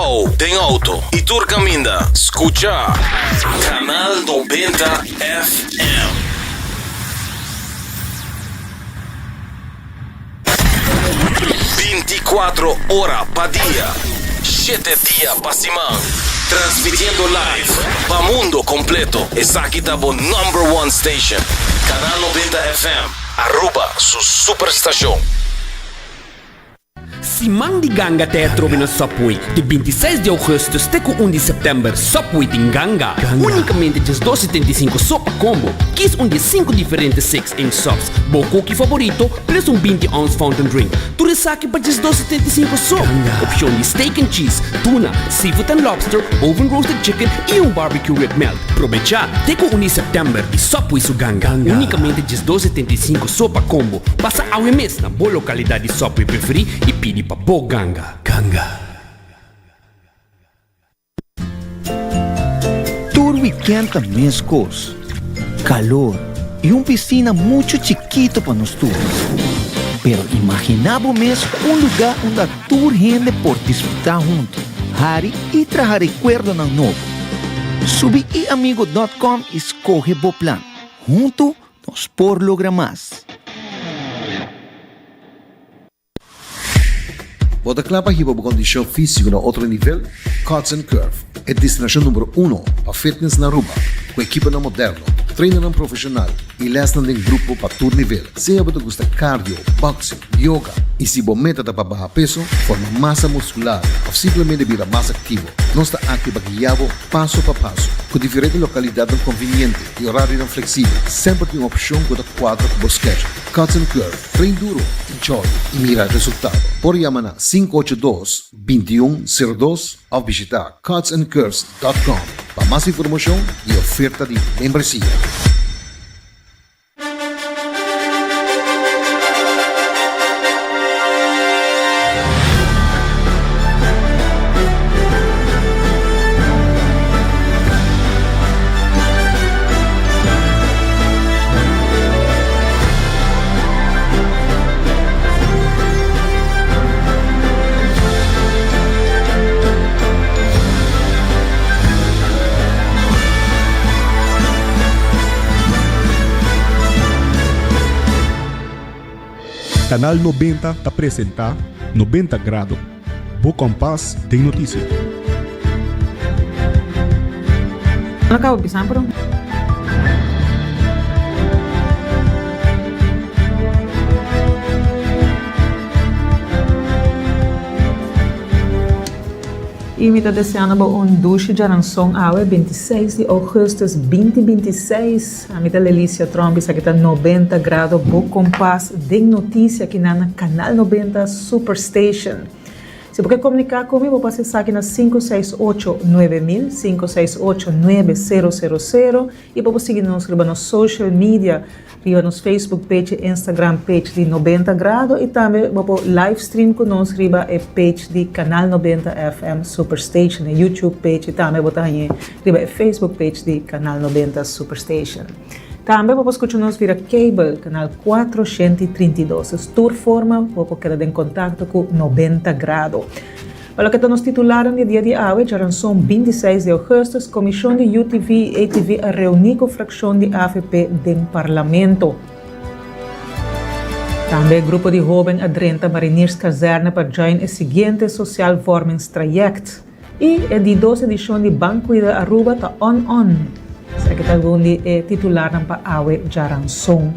trabou, den auto y tur caminda, scucha Canal 90 FM. Binticuatro ora pa dia, shete dia pa siman, transmitiendo live pa mundo completo. Esaki ta bo number one station, Canal 90 FM, Aruba su superstacion. Siman di ganga ta e atrobe na Subway. Di 26 di augustus te ku 1 di september, Subway tin ganga. Unicamente 12,75 so pa combo. Kies un di e sinku diferente 6-inch subs, bo cookie favorito, plus un 20 ounce fountain drink. Tur esaki pa 12,75 so. Opcion di steak and cheese, tuna, seafood and lobster, oven roasted chicken y un barbecue rib melt. Probecha te ku 1 di september di Subway su ganga. Unicamente 12,75 so pa combo. Pasa awe mes na bo localidad di Subway preferi y pidi pa bo ganga. Ganga. Tur weekend ta mescos, calor y un piscina mucho chikito pa nos tur. Pero imagina bo mes un lugar unda tur hende por disfruta hunto, hari y traha recuerdonan nobo. Subi iamigo dot com y scoge bo plan. Hunto nos por logra mas. Bo ta kla pa hiba bo kondishon físiko na otro nivel? Cuts and Curve, e destinashon numero uno pa fitness na Aruba, ku ekiponan moderno, trainernan profeshonal i lèsnan den grupo pa tur nivel. Sea bo ta gusta cardio, boxing, yoga i si bo meta ta pa baha peso, forma masa muskular òf simplemente bira mas aktivo, nos ta aki pa guia bo paso pa paso. Ku diferente lokalidatnan konviniente i orarionan fleksibel, semper tin un opshon ku ta kuadra ku bo schedule. Cuts and Curve, train duro, enjoy y mira resultado. Por yama na 582 2102 of bishita cutsandcurves dot com pa mas informacion y oferta di membresia. Canal 90 ta presenta 90 Grado, bo kompas den notisia. No cabo bisa pero. Y mi ta deseando bo un dushi djaranson awe, 26 di augustus 2026. Ami ta Lelicia Tromp y esaki ta 90 Grado Bo Kompas den Noticia aki na na Canal 90 Superstation. Si bo ke komuniká ku mi, bo por hasi esaki na 568 9000, 568 9000, i bo por sigui nos riba nos social media, riba nos Facebook page i Instagram page di 90 Grado i tambe bo por live stream ku nos riba e page di Canal 90 FM Superstation, e YouTube page i tambe bo ta hañ'é riba e Facebook page di Canal 90 Superstation. Tambe bo por skucha nos via cable, kanal 432. Es tur forma bo por keda den kontakto ku 90 Grado. Pa loke ta nos titularnan di dia di awe, djaranson 26 di augustus, Komishon di UTV i ATV a reuní ku frakshon di avp den Parlamento. Tambe grupo di hóben a drenta Marinierskazerne pa join e siguiente Sociaal Vormingstraject. I e di dos edishon di Ban Cuida Aruba ta on on. Esaki ta algun di e titularnan pa awe djaranson.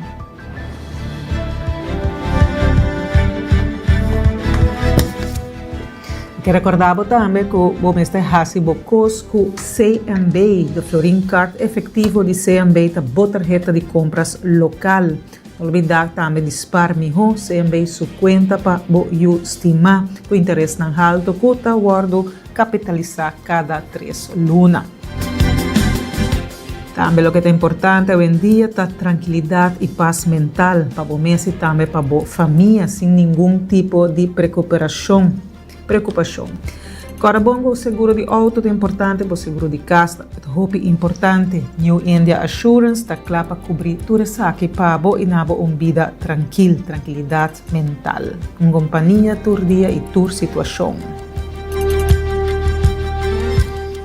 Mi ke rekorda bo tambe ku bo mester hasi bo kos ku CMB. De Florin Card efektivo di CMB ta bo tarheta di kompras lokal. No olbidá tambe di spar mihó, CMB su kuenta pa bo yu stimá ku interesnan haltu ku ta wòrdu kapitalisá kada tres luna. Tambe loke ta importante awendia ta trankilidat i pas mental pa bo mes i tambe pa bo famia sin ningun tipo di prekuperashon. Preokupashon. Kòrda bon ku seguro di outo ta importante, bo seguro di kas ta hopi importante. New India Assurance ta kla pa kubrí tur esaki pa bo i na bo un bida trankil, trankilidat mental. Un kompania tur dia i tur situashon.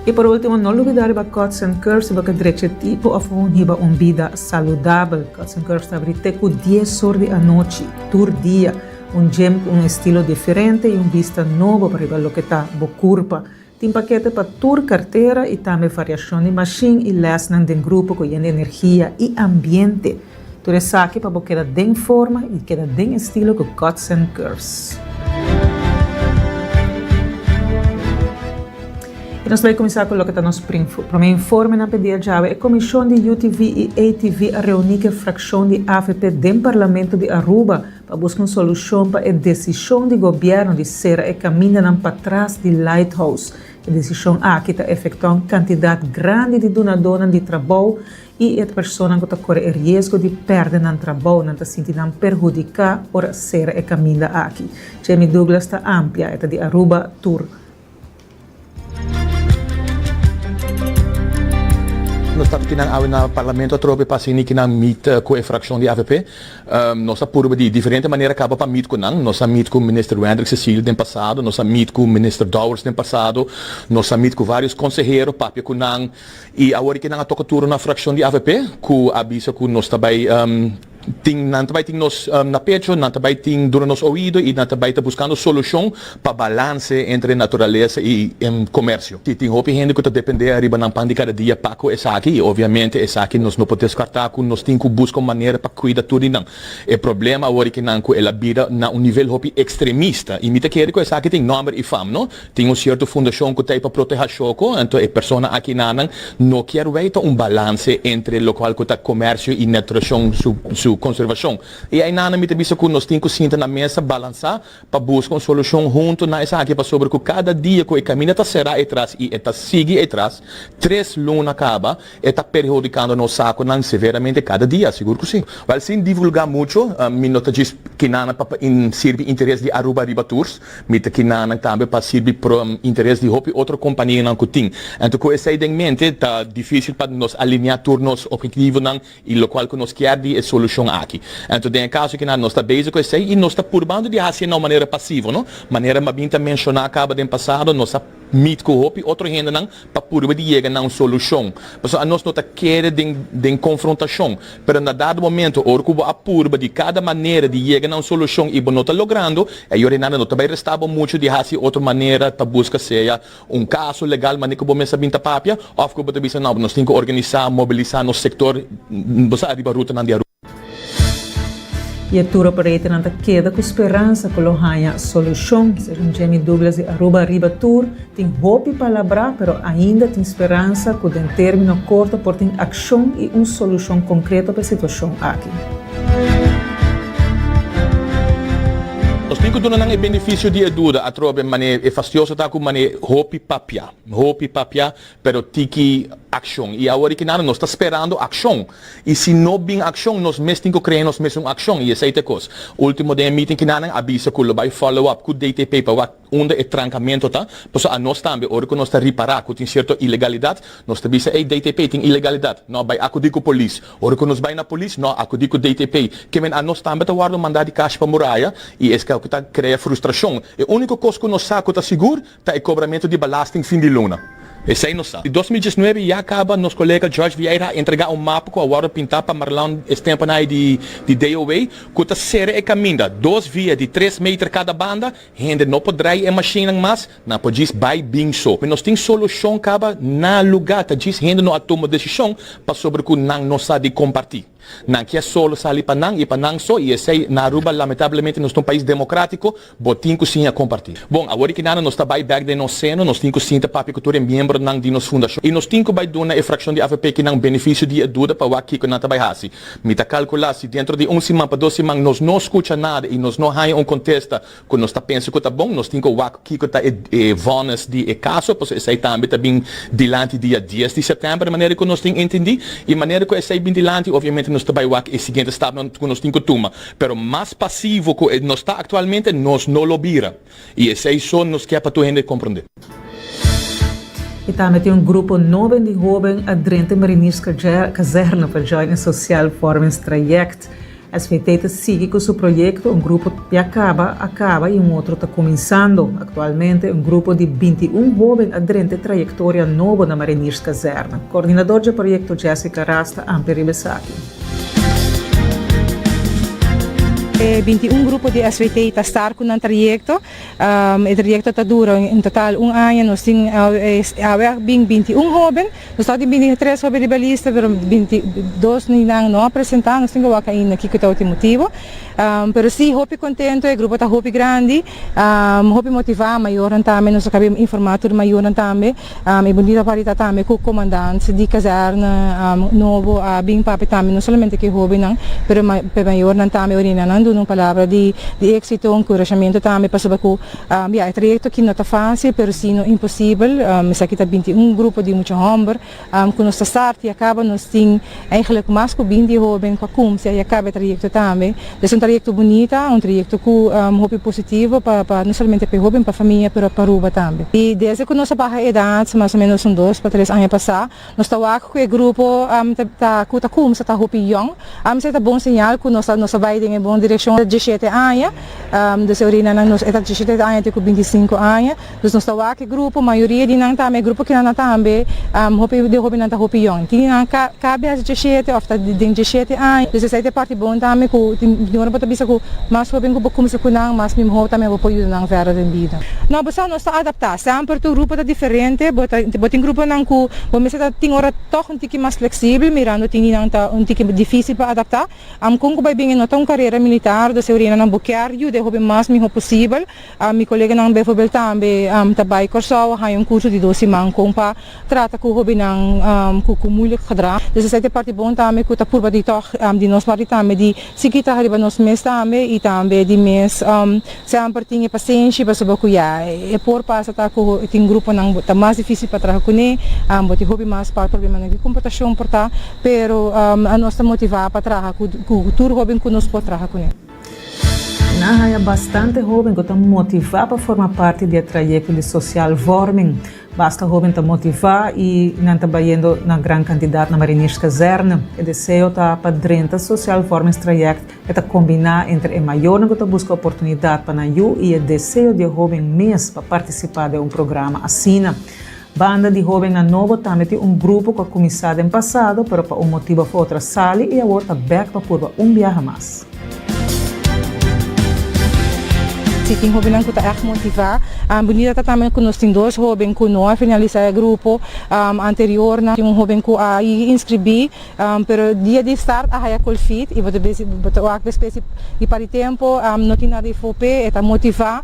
Y por ultimo no lubida riba Cuts and Curves si bo ke drecha tipo of gewoon hiba un bida saludabel. Cuts and Curves ta abri te cu dies or di anochi, tur dia. Un gym cu un estilo diferente y un bista nobo pa riba loke ta bo curpa. Tin pakete pa tur kartera i tambe variashon di mashin i lèsnan den grupo ku yende energia i ambiente. Tur esaki pa bo keda den forma i keda den estilo ku Cuts and Curves. I nos bai kuminsá ku loke ta nos promé informenan pa e dia djawe. E komishon di UTV i ATV a reuní ku e frakshon di avp den Parlamento di Aruba Pa buska un solushon pa e desishon di gobièrnu di sera e kamindanan patras di Lighthouse. E desishon aki ta efektá un kantidat grandi di dunadónan di trabou i e personan ku ta kore e riesgo di pèrdè nan trabou. Nan ta sinti nan perhudiká ora sera e kaminda aki. Jamie Douglas ta amplia, e ta di Aruba Tur. Nos ta kinan awe na Parlamento atrobe pa asina kinan meet cu e fraccion di avp. Nos a purba di diferente manera caba pa meet cu nan. Nos a meet cu Minister Wendrick Cecilia den pasado, nos a meet cu Minister Dowers den pasado, nos a meet cu varios consehero, papia cu nan. Y awor kinan a toca turno na fraccion di avp cu a bisa cu nos ta bay Tin, nan ta bai tin nos na pecho, nan ta bai tin duna nos oido i nan ta bai ta buskando solushon pa balanse entre naturalesa i komersio. Tin hopi hende ku ta dependé ariba nan pan di kada dia pa ku esaki i obviamente esaki nos no por deskartá ku nos tin ku buska un manera pa kuida tur di nan. E problema awor ki nan ku el a bira na un nivel hopi ekstremista i mi ta kere ku esaki tin nòmber i fam no. Tin un sierto fundashon ku ta ei pa protehá shoko, anto e persona aki nanan no kier wei ta un balanse entre lokual ku ta komersio i naturashon su su konservashon. I ei nanan mi ta bisa ku nos tin ku sinta na mesa balansá pa buska un solushon huntu na esaki pasobra ku kada dia ku e kaminda ta será etras i e ta sigui etras tres luna kaba E ta perhudicando nos saconan severamente cada dia, sigur cu si. Wel, sin divulga mucho, mi no ta djis kinanan pa sirbi interes di Aruba riba tours, mi ta kinanan tambe pa sirbi interes di hopi otro companianan cu tin. Anto cu esey den mente, ta dificil pa nos alinea tur nos objetivonan y locual cu nos kier di e solucion aki. Anto den e caso kinan nos ta bezig cu esey y nos ta purbando di haci na un manera pasivo, no? Manera mi a bin ta menciona caba den pasado, nos a meet cu hopi otro hendenan pa purba di yega na un solushon. Pasobra anos no ta kere den den konfrontashon. Pero na dado momento ora ku bo a purba di kada manera di yega na un solushon i bo no ta logrando, e yorenada no ta bai resta bo muchu di hasi otro manera pa buska sea un kaso legal manera ku bo mes a bin ta papia òf ku bo ta bisa no nos tin ku organisá, mobilisá nos sektor, bo sa riba rutanan di Aruba. I e tour operatornan ta keda ku speransa ku lo haña solushon. Segun Jamie Douglas di Aruba Riba Tour, tin hopi palabrá, pero ainda tin speransa ku den término korto por tin akshon i un solushon konkreto pa e situashon aki. Nos tin ku duna nan e benefisio di e duda atrobe manera e fastioso ta ku manera hopi papia, hopi papia Pero tiki akshon. I awor i kinana nos ta sperando akshon. I si no bin akshon, nos mes tin ku krea nos mes un akshon. I esei ta e kos. Ultimo den e meeting kinanan a bisa ku lo bai follow up ku DTP pa wak unda e trankamento ta. Pasobra anos tambe ora ku nos ta ripará ku tin sierto ilegalidat, nos ta bisa, ey DTP tin ilegalidat. No, bai akudí ku polis. Ora ku nos bai na polis, no, akudí ku DTP. Ke men anos tambe ta wòrdu mandá di kash pa muraya i es ku ta krea frustrashon. E úniko kos ku nos sa ku ta sigur, Ta e kobramentu di belasting fin di luna. Esei nos sa. Di 2019 ya kaba nos kolega George Vieira a entrega un mapa ku a wòrdu pintá pa Marlon Estempanay di di DOW ku ta sera e kaminda dos via di tres meter kada banda, hende no por drai e mashinnan mas, nan por djis bai bin so. Nos tin solushon kaba na lugá, ta djis hende no a tuma desishon pasobra ku nan no sa di kompartí. Nan kier solo sali pa nan i pa nan so i esei na Aruba lamentablemente nos ta un pais demokratiko, Bo tin ku siña kompartí. Bon, awor di kinana nos ta bai bèk den nos seno, nos tin ku sinta papia ku tur e miembronan di nos fundashon i nos tin ku bai duna e frakshon di avp kinan benefisio di e duda pa wak kiko nan ta bai hasi. Mi ta kalkulá si dentro di un siman pa dos siman nos no skucha nada i nos no haña un kontesta ku nos ta pensa ku ta bon, nos tin ku wak kiko ta e vònes di e kaso, pasobra esei tambe ta bin dilanti dia dies di sèptèmber, manera ku nos tin entendí. I manera ku esei bin dilanti, obviamente nos ta bai wak e siguiente stapnan ku nos tin ku tuma. Pero mas pasivo ku e nos ta aktualmente, nos no lo bira. I esei so nos ke pa tur hende komprondé. I tambe tin un grupo noben di hoben a drenta Marinierskazerne pa join e Sociaal Vormingstraject. SVT ta sigui cu su proyecto, un grupo ya caba a caba y un otro ta cuminsando. Actualmente un grupo di 21 hoben a drenta e trayectoria nobo na Marinierskazerne. Coordinador dje proyecto Jessica Ras ta amplia riba esaki. E 21 grupo di SVT ta start cu nan trayecto. E trayecto ta dura en total un aña. Nos tin awe a bin 21 hoben. Nos tabata tin 23 hoben riba lista pero 22 di nan no a presenta. Nos tin cu wak ainda kico ta e motibo. Pero si hopi contento, e grupo ta hopi grandi, hopi motiva, mayornan tambe, nos a caba informa tur mayornan tambe. E bunita parti ta tambe cu comandant di kazerne nobo a bin papia tambe, no solamente cu e hobennan, pero pa e mayornan tambe, orina nan duna un palabra di exito, encurashamento tambe, pasobra cu ya e trayecto aki no ta facil, pero si no imposibel. Esaki ta binti un grupo di mucha homber cu nos ta start y a caba nos tin eigenlijk mas cu binti hoben cu a cumpli y a caba e trayecto tambe. Es un trayecto bunita, un trayecto cu hopi positivo pa pa no solamente pa e hoben, pa famia, pero pa Aruba tambe. Y desde cu nos a baha edad, mas o menos un dos pa tres aña pasa, nos ta wak cu e grupo ta ta cu ta cumsa ta hopi yong. Esey ta bon señal cu nos ta nos ta bay den e bon direccion. Diesshete aña, dus e orinanan nos e ta diesshete aña te cu binticinco aña. Dus nos ta wak e grupo, mayoria di nan tambe, e grupo kinan tambe, hopi di hobennan ta hopi yong. Tin di nan ka kabe hasi diesshete òf ta den diesshete aña. Dus esei ta e parti bon tambe ku tin ora bo ta bisa ku mas hoben ku bo kumsa ku nan, mas mihó tambe bo por yuda nan verder den bida. No, bo sa nos ta adaptá. Semper tur grupo ta diferente. Bo ta bo tin gruponan ku bo mester ta tin ora tòg un tiki mas fleksibel, mirando tin di nan ta un tiki difísil pa adaptá. Am kon ku bai bin e no ta un karera militar, dus e orinanan bo kier yuda e hoben mas mihó posibel. Mi koleganan bijvoorbeeld tambe ta bai Kòrsou a haña un kurso di dos siman kon pa trata ku hobennan ku ku moeilijk gedrag. Dus esei ta e parti bon tambe ku ta purba di tòg di nos parti tambe di sigui traha riba nos mes tambe i tambe di mes semper tin e pasenshi pasobra ku ya e por pasa ta ku tin gruponan ta mas difísil pa traha kuné, bo tin hopi mas pa problemanan di komportashon por ta, pero nos ta motivá pa traha ku tur hoben ku nos por traha kuné. Nan haya bastante hoben ku ta motivá pa forma parti di e trayekto di sosial vorming. Basta hoben ta motivá i nan ta bayendo na gran kantidat na Marinierskazerne. E deseo ta pa drenta sosial vormingstrajekt e ta kombiná entre e mayornan ku ta buska oportunidat pa nan yu i e deseo di e hoben mes pa partisipá den un programa asina. Banda di hobennan nobo tambe tin un grupo ku a kuminsá den pasado pero pa un motibu òf otro a sali i awor ta bèk pa purba un biaha mas. Si tin hobennan ku ta ègt motivá. Bunita ta tambe ku nos tin dos hoben ku no a finalisá e grupo anteriornan. Tin un hoben ku a inskribí pero dia di start a haya kolfit i bo ta besi bo ta wak despues di par di tempo no tin nada di fope e ta motivá.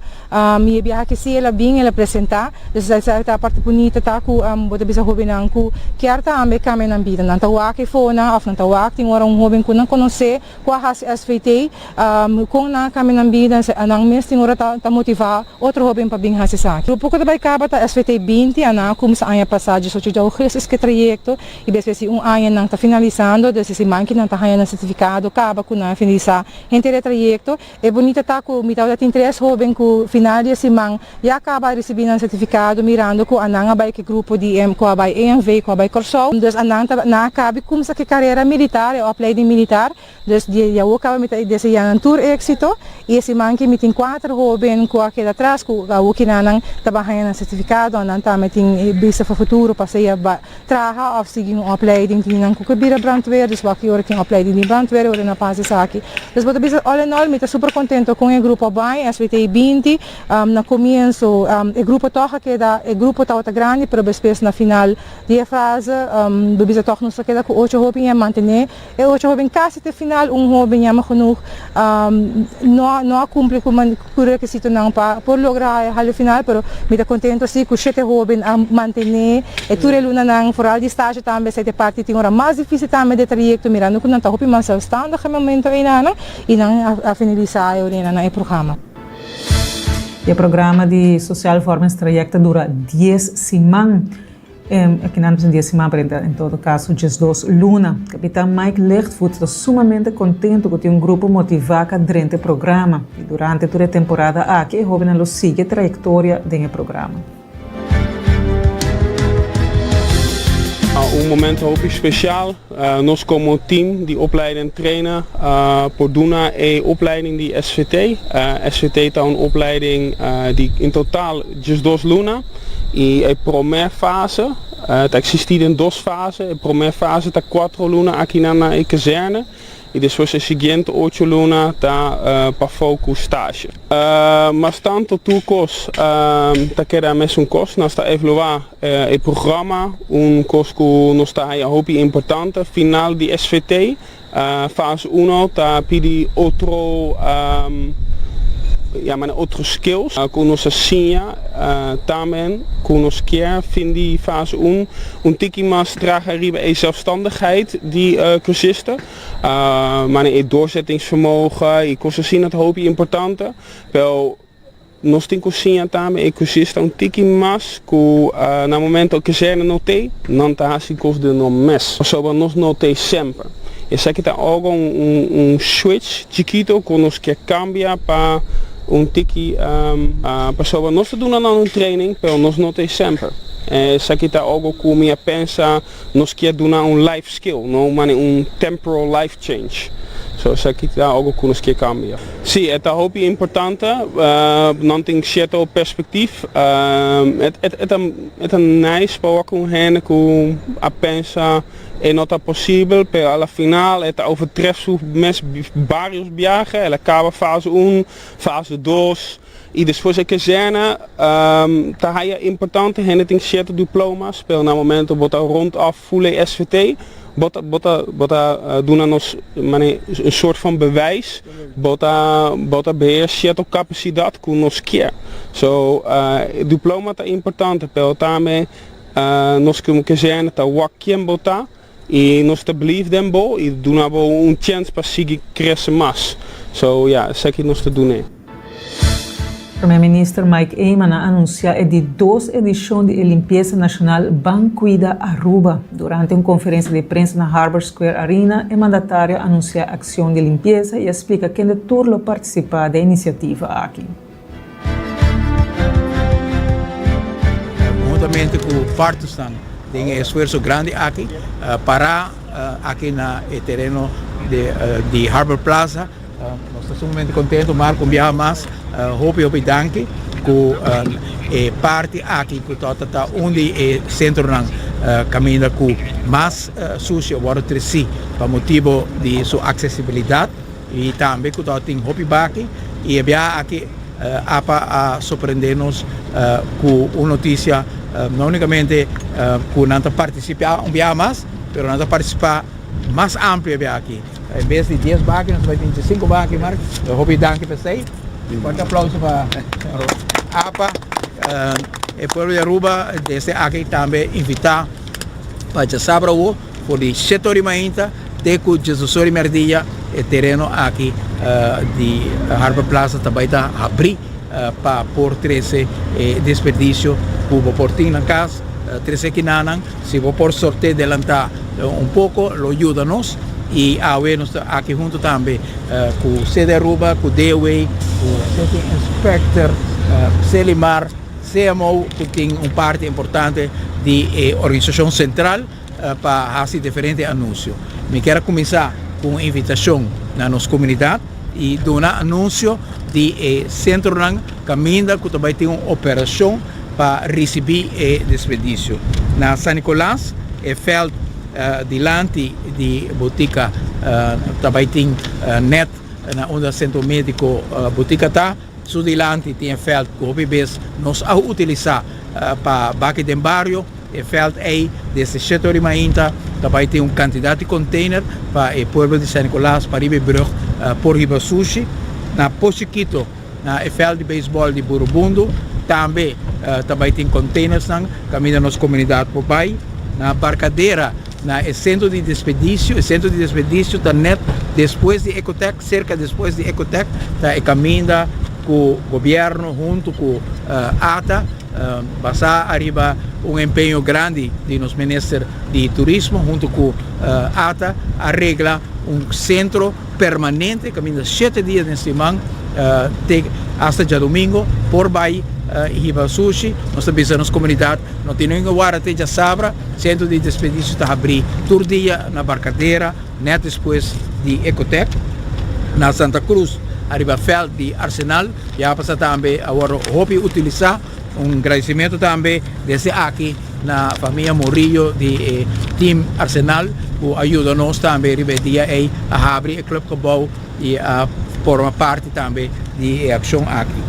Mi e biaha ki si el a bin, el a presenta. Dus esaki ta parti bunita ta ku bo ta bisa hobennan ku kier tambe kambia nan bida. Nan ta wak e fonan òf nan ta wak tin ora un hoben ku nan konosé ku a hasi SVT, kon nan a kambia nan bida, nan mes tin ora ta motivá otro hoben pa bin hasi esaki. Grupo ku ta bai kaba ta SVT 20, a nan a kumsa aña pasá diesocho di ougùstus ku e trayekto i despues di un aña nan ta finalisando, dus e siman ki nan ta haña nan sertifikado kaba ku nan a finalisá henter e trayekto. E bunita ta ku mi tabata tin tres hoben ku final di e siman ya kaba a risibí nan sertifikado mirando ku anan a bai ku e grupo di ku a bai ENV ku a bai Kòrsou. Dus anan ta nan a kabi kumsa ku e karera militar, e opleiding militar. Dus di awor kaba mi ta deseá nan tur éksito i e siman ki mi tin kuater hoben ku a keda atras ku awor kinanan ta bai haña nan sertifikado anan tambe tin bista pa futuro pa sea traha of sigui un opleiding tin nan ku ke bira brandweer dus wak ora tin opleiding di brandweer ora nan pasa esaki dus bo ta bisa all in all mi ta super contento con e grupo a bai SVT 20 na comienso e grupo toch a keda e grupo tabata grandi pero despues na final di e fase bo bisa toch nos a keda ku ocho hopi y a mantene e ocho hoben casi te final un hoben jammer genoeg no no a cumpli cu ku rekisitonan pa por logra hala final pero mi ta kontento si ku shete hoben a mantené e tur e lunanan foral di stage tambe esei ta e parti tin ora mas difisil tambe di e trayekto mirando ku nan ta hopi mas zelfstandig e momento einanan i nan a finalisá e orina nan e programa. E programa di Sociaal Vormingstraject ta dura dies siman. Akinan nos dia siman pero en todo caso 12 luna. Capitan Mike Lichtvoet ta sumamente contento cu tin un grupo motiva ca drenta e programa y durante tur e temporada aki e hobennan lo sigui e trayectoria den e programa. un momento hopi special. Nos como team di opleiden en trainen por duna e opleiding di SVT. SVT ta un opleiding di in total 12 luna y e prome fase ta existi den dos fase. E prome fase ta 4 luna aki na e kazerne y despues e siguiente 8 luna ta pafó cu stage. Mas tanto tur cos ta keda mesun cos. Nos ta evalua e programa, un cos cu nos ta haya hopi importante. Final di SVT, fase uno ta pidi otro yama otro skills cu nos a siña tambe cu nos kier fin di fase un, un tiki mas traha riba e zelfstandigheid di cursisten, manera e doorzettingsvermogen y cos asina ta hopi importante, pero nos tin cu siña tambe e cursista un tiki mas cu na momento kazerne no t'ey, nan ta haci cos den nan mes, pasobra nos no t'ey semper. Esaki ta algo un un switch chikito cu nos kier cambia pa un tiki pasobra nos ta duna nan un training pero nos no t'ey semper. Esaki ta algo cu mi a pensa nos kier duna un life skill, no mane un temporal life change. So esaki ta algo cu nos kier cambia. Si, e ta hopi importante, nan tin cierto perspectief. E ta e ta nice pa wak un hende cu a pensa e no ta posibel, pero a la final e ta overtref su mes varios biaha, el a caba fase un, fase dos, y despues e kazerne ta haya importante, hende tin cierto diplomas, pero na momento bo ta rond af full e SVT, bo ta bo ta bo ta duna nos mane un soort van bewijs, bo ta bo ta beheer cierto capacidad cu nos kier. So e diploma ta importante, pero tambe nos como kazerne ta wak ken bo ta y nos ta believe den bo y duna bo un chance pa sigui crece mas. So ya, esaki nos ta dun'e. Prome Minister Mike Eman a anuncia e di dos edicion di e Limpieza Nacional Ban Cuida Aruba. Durante un conferencia di prensa na Harbor Square Arena, e mandatario a anuncia accion di limpieza y a splica kende tur lo participa den e iniciativa aki. Conhuntamente cu partnersnan den e esfuerzo grandi aki, para aki na e tereno di Harbor Plaza. Nos ta sumamente contento, Marco, un biaha mas hopi hopi danki cu e parti aki cu ta ta un di e centronan caminda cu mas sucio wordo treci pa motibo di su accesibilidad y tambe cu ta tin hopi baki y e biaha aki apa a sorprende nos cu un noticia no unicamente cu nan ta participa un biaha mas pero nan ta participa mas amplio e biaha aki. En bes di dies baki nos bai tin sinku baki Mark. Hopi danki pa esei. Fuerte aplauso pa apa. E pueblo di Aruba desde aki tambe invita pa djasabra awo for di shete ora di mainta te ku diesdos ora di merdia e tereno aki di Harbor Plaza ta bai ta habri pa por trese e desperdicio ku bo por tin na kas trese kinanan. Si bo por sorte delantá un poko lo yuda nos y awe nos ta aki hunto tambe cu Cede Aruba, cu DOW, cu City Inspector, Celimar, CMO cu tin un parti importante di e organisacion central pa haci diferente anuncio. Mi kier a cuminsa cu un invitacion na nos comunidad y duna anuncio di e centronan caminda cu ta bay tin un operacion pa ricibi e desperdicio. Na San Nicolas e veld dilanti di botica ta bay tin net na unda Centro Medico Botica ta. Su dilanti tin e veld cu hopi bes nos a utilisa pa baki den bario. E veld ey desde shete ora di mainta ta bay tin un cantidad di container pa e pueblo di San Nicolas pa riba e brug por hiba sushi. Na Pochiquito Na e veld di beisbòl di Burubundu tambe ta bai tin containersnan kaminda nos komunidat por bai. Na Barcadera na e sentro di desperdisio, e sentro di desperdisio ta nèt despues di Ecotec, serka despues di Ecotec ta e kaminda ku gobièrnu huntu ku ata basá ariba un empeño grandi di nos minister di turismo huntu ku ata a regla un sentro permanente kaminda shete dia den siman te hasta djadumingo por bai. hiba sushi, nos ta bisa nos komunidat no tin ningun warda te djasabra, sentro di desperdisio ta habrí tur dia na Barcadera nèt despues di Ecotec, na Santa Cruz ariba vèlt di Arsenal ya pasa tambe a wòrdu hopi utilisá. Un gradisimentu tambe desde aki na famia Murillo di e team Arsenal ku a yuda nos tambe riba e dia ei a habri e clubgebouw i a forma parti tambe di e akshon aki.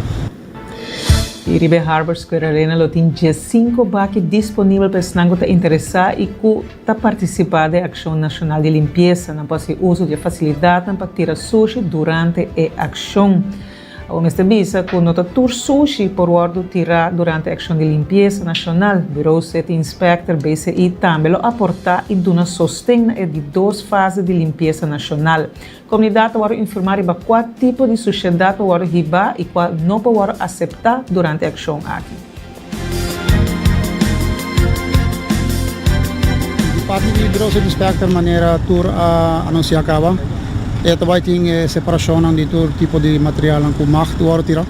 I riba e Harbor Square Arena lo tin diesinko baki disponibel pa esnan ku ta interesá i ku ta partisipá den e akshon nashonal di limpiesa. Nan por hasi uso di e fasilidatnan pa tira sushi durante e akshon. Awor mester bisa ku no ta tur sushi por wòrdu tirá durante akshon di limpiesa nashonal. Bureau City Inspector, BCI, tambe lo aportá i duna sosten na e di dos fase di limpiesa nashonal. Komunidat ta wòrdu informá riba kua tipo di sushedat por wòrdu hibá i kua no por wòrdu aseptá durante e akshon aki. Di parti di Bureau City Inspector manera tur a anuncia caba e ta bay tin e separacionnan di tur tipo di materialnan cu mag worde tira.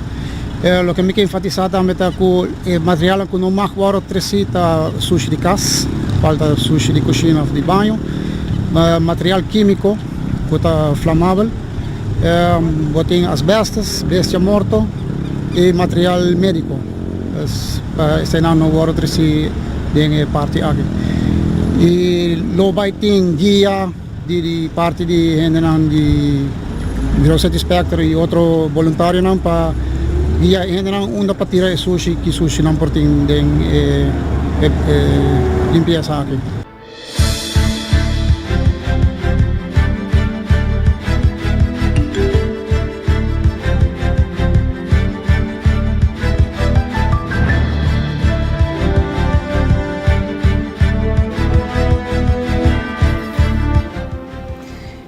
Loke mi ke enfatisa tambe ta cu e materialnan cu no mag worde treci ta sushi di cas, cual ta sushi di cushina of di baño, material quimico cu ta flamabel, bo tin asbestos, bestia morto y material medico. Pa eseinan no wòrdu tresi den e parti aki. I lo bai tin guia di di parti di hendenan di Bureau City Inspector i otro boluntarionan pa guia e hendenan unda pa tira e sushi, ki sushi nan por tin den e limpiesa aki.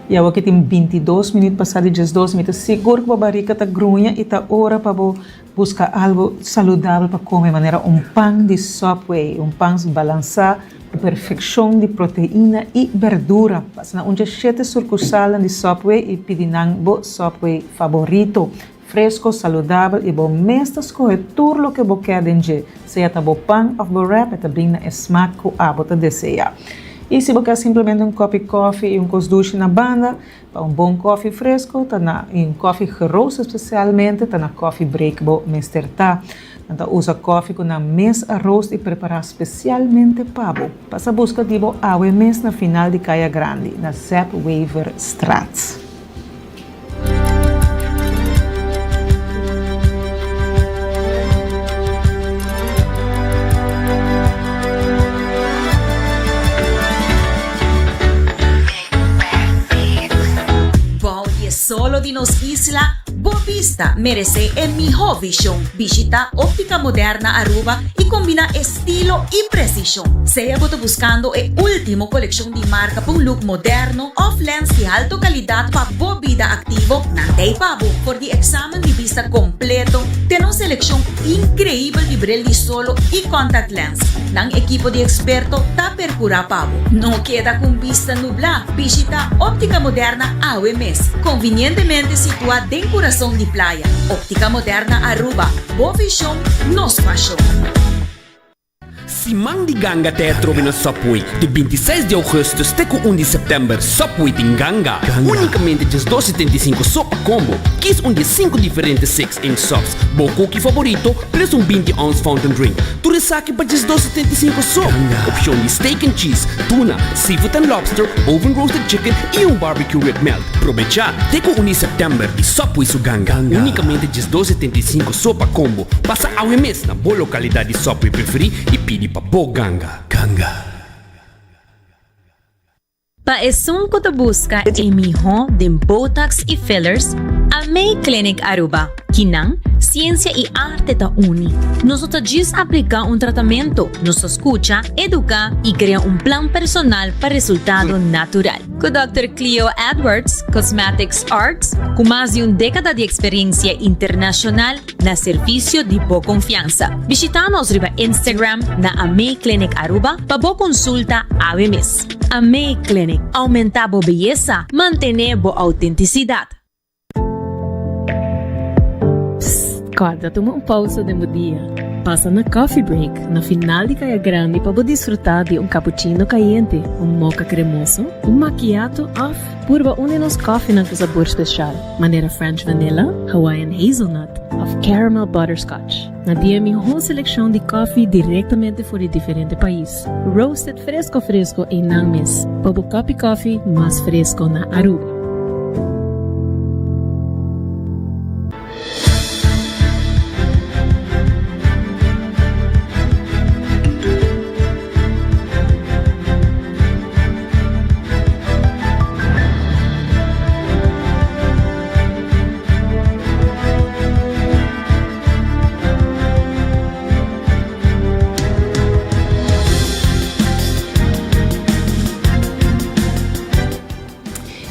I awor ki tin bintidos minüt pasá di diesdos, mi ta sigur ku bo barika ta gruña i ta ora pa bo Buska algu saludabel pa kome manera un pan di Subway, un pan balansá ku perfekshon di proteina i berdura. Pasa na un dje shete surkusalnan di Subway i pidi nan bo Subway faborito. Fresko, saludabel i bo mes ta skohe tur loke bo ke den dje, sea ta bo pan òf bo wrap e ta bin na e smak ku abo ta deseá. I si bo ke simplemente un kòpi kòfi i un kos dushi na banda, Pa un bon koffie fresco ta na y un koffie geroost especialmente ta na Coffee Break bo mester ta. Nan ta usa koffie cu nan mes a roost y prepara specialmente pa bo. Pasa busca di bo awe mes na final di Caya Grandi na Zep Weverstraat. Bou di e solo di nos isla, bo bista meresé e mihó vishon. Bishitá Óptica Moderna Aruba i kombiná estilo i presishon. Sea bo ta buskando e último kolekshon di marka pa un look moderno òf lens di alto kalidat pa bo bida aktivo, nan ta ei pa bo. For di eksamen di bista kompleto te nos selekshon inkreibel di bril di solo i contact lens, nan ekipo di eksperto ta percura pa bo. No keda cu un bista nubla, bishita Optica Moderna awe mes, convinientemente situa den curason di playa. Optica Moderna Aruba, bo vision, nos pasion. Siman di ganga ta e atrobe na Subway di 26 di augustus te ku 1 di september. Subway tin ganga! Unicamente 12 75 so pa combo. Kies un di e 5 diferente 6 inch subs, bo cookie favorito, Plus un 20 ounce fountain drink. Tur esaki pa 12 75 so. Opcion di steak and cheese, tuna, seafood and lobster, oven roasted chicken y un barbecue rib melt. Probecha te cu 1 di september di Subway su ganga. Unicamente 12 75 so pa combo. Pasa awe mes na bo localidad di Subway preferi y pidi pa bo ganga. Ganga. Pa esun ku ta buska e mihó den botox i fillers, Amei Clinic Aruba. Kinan, siensia i arte ta uni. Nos no ta djis apliká un tratamentu, nos ta skucha, eduká i krea un plan personal pa resultado natural. Ku Dòkter Cleo Edwards, Cosmetics Arts, ku mas di un dékada di eksperensia internashonal, Na servisio di bo konfiansa. Bishita nos riba Instagram na Amei Clinic Aruba pa bo konsulta awe mes. Amei Clinic, aumenta bo beyesa, mantene bo autentisidad. Psst! Corda tuma un pausa den bo dia. Pasa na Coffee Break na final di Caya Grandi pa bo disfruta di un cappuccino cayente, un mocha cremoso, un macchiato of purba un di nos koffienan cu sabor special, manera French Vanilla, Hawaiian Hazelnut of Caramel Butterscotch. Nan tin e miho seleccion di koffie directamente for di diferente pais, roasted fresco fresco eynan mes, pa bo cup koffie mas fresco na Aruba.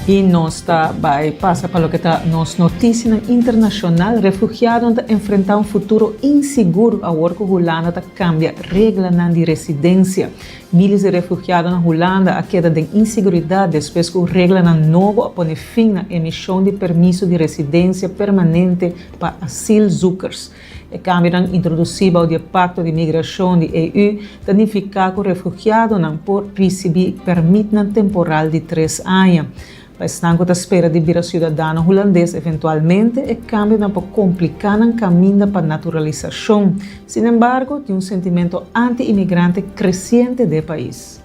Y nos ta bay pasa pa loke ta nos noticianan internacional. Refugiadonan ta enfrenta un futuro insigur awor cu Hulanda ta cambia reglanan di residencia. Miles di refugiado na Hulanda a keda den insiguridad despues cu reglanan nobo a pone fin na emision di permiso di residencia permanente pa asielzoekers. E kambionan introdusí bou di e Pakto di Migrashon di EU ta nifiká ku refugiadonan por risibí pèrmitnan temporal di tres aña. Pa esnan ku ta spera di bira siudadano hulandes eventualmente, e kambionan por kompliká nan kaminda pa naturalisashon. Sinembargo, tin un sentimento anti-imigrante kresiente den e pais.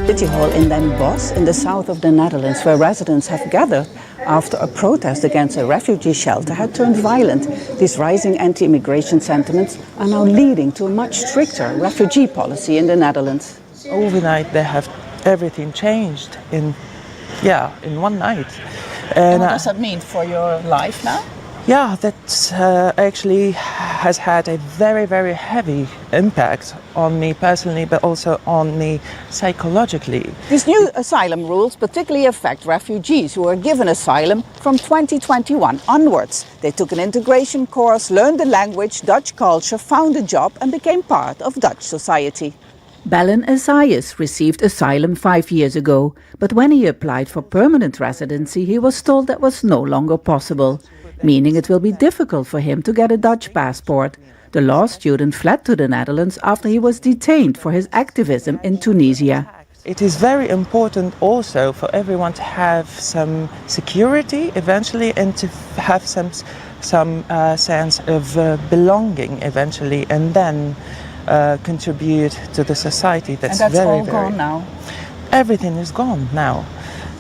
City Hall in Den Bosch in the south of the Netherlands where residents have gathered after a protest against a refugee shelter had turned violent. These rising anti-immigration sentiments are now leading to a much stricter refugee policy in the Netherlands. Overnight they have everything changed in yeah, in one night. And, and what does that mean for your life now? Yeah, that uh, actually has had a very, very heavy impact on me personally, but also on me psychologically. These new asylum rules particularly affect refugees who are given asylum from 2021 onwards. They took an integration course, learned the language, Dutch culture, found a job, and became part of Dutch society. Belen Isaias received asylum five years ago, but when he applied for permanent residency, he was told that was no longer possible, meaning it will be difficult for him to get a Dutch passport. The law student fled to the Netherlands after he was detained for his activism in Tunisia. It is very important also for everyone to have some security eventually and to have some, some uh, sense of uh, belonging eventually and then uh, contribute to the society. That's, and that's very, all very, gone now? Everything is gone now.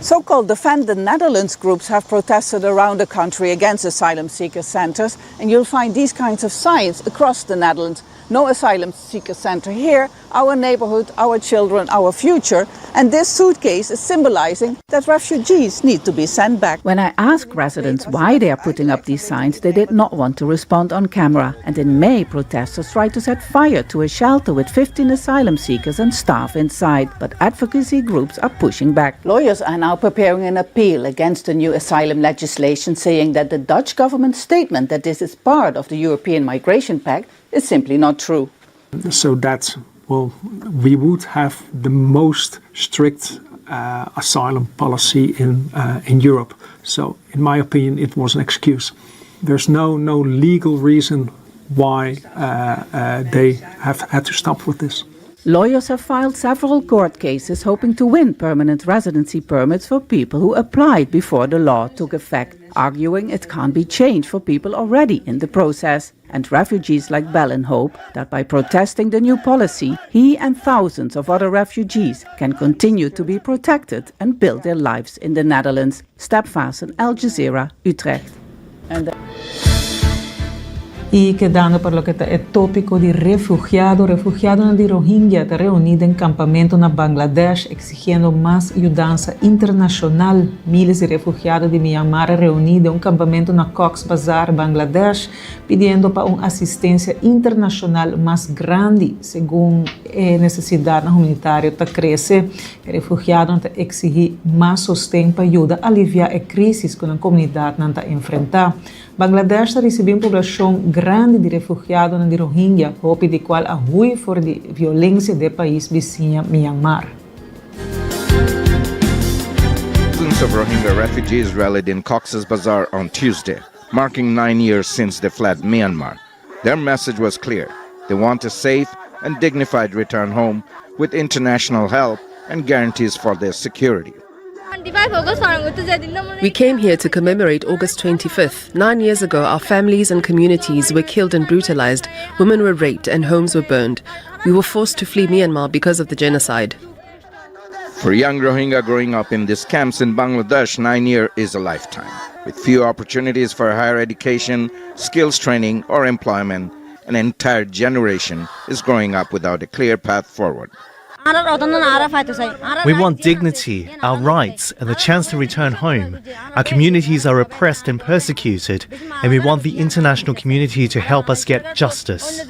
So-called Defend the Netherlands groups have protested around the country against asylum seeker centers, and you'll find these kinds of signs across the Netherlands. No asylum seeker center here, our neighborhood, our children, our future. And this suitcase is symbolizing that refugees need to be sent back. When I asked residents why they are putting up these signs, they did not want to respond on camera. And in May, protesters tried to set fire to a shelter with 15 asylum seekers and staff inside. But advocacy groups are pushing back. Lawyers are now preparing an appeal against the new asylum legislation, saying that the Dutch government's statement that this is part of the European Migration Pact is simply not true. So that, well, we would have the most strict uh, asylum policy in, uh, in Europe. So, in my opinion, it was an excuse. There's no, no legal reason why uh, uh, they have had to stop with this. Lawyers have filed several court cases hoping to win permanent residency permits for people who applied before the law took effect, arguing it can't be changed for people already in the process. And refugees like Bellin hope that by protesting the new policy, he and thousands of other refugees can continue to be protected and build their lives in the Netherlands. Step Vassen, Al Jazeera, Utrecht. And Y kedando pa loke ta e topico di refugiado, refugiadonan di Rohingya ta reuni den campamento na Bangladesh exigiendo mas yudansa internacional. Miles di refugiado di Myanmar a reuni den un campamento na Cox's Bazar, Bangladesh, pidiendo pa un asistencia internacional mas grandi segun e necesidadnan humanitario ta crece. E refugiadonan ta exigi mas sosten pa yuda alivia e crisis cu nan comunidadnan ta enfrenta. Bangladesh ta risibí un poblashon grandi di refugiadonan di Rohingya, hopi di kual a hui for di violensia den e pais bisiña Myanmar. Thousands of Rohingya refugees rallied in Cox's Bazar on Tuesday, marking nine years since they fled Myanmar. Their message was clear. They want a safe and dignified return home with international help and guarantees for their security. We came here to commemorate August 25th. Nine years ago, our families and communities were killed and brutalized, women were raped, and homes were burned. We were forced to flee Myanmar because of the genocide. For young Rohingya growing up in these camps in Bangladesh, nine years is a lifetime. With few opportunities for higher education, skills training, or employment, an entire generation is growing up without a clear path forward. We want dignity, our rights, and the chance to return home. Our communities are oppressed and persecuted, and we want the international community to help us get justice.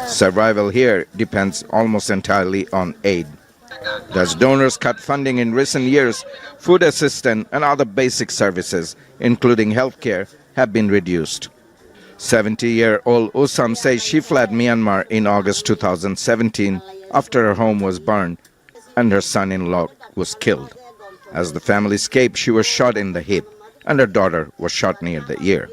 Survival here depends almost entirely on aid. As donors cut funding in recent years, food assistance and other basic services, including healthcare, have been reduced. 70 year old Usam says she fled Myanmar in August 2017 after her home was burned and her son in law was killed. As the family escaped, she was shot in the hip and her daughter was shot near the ear.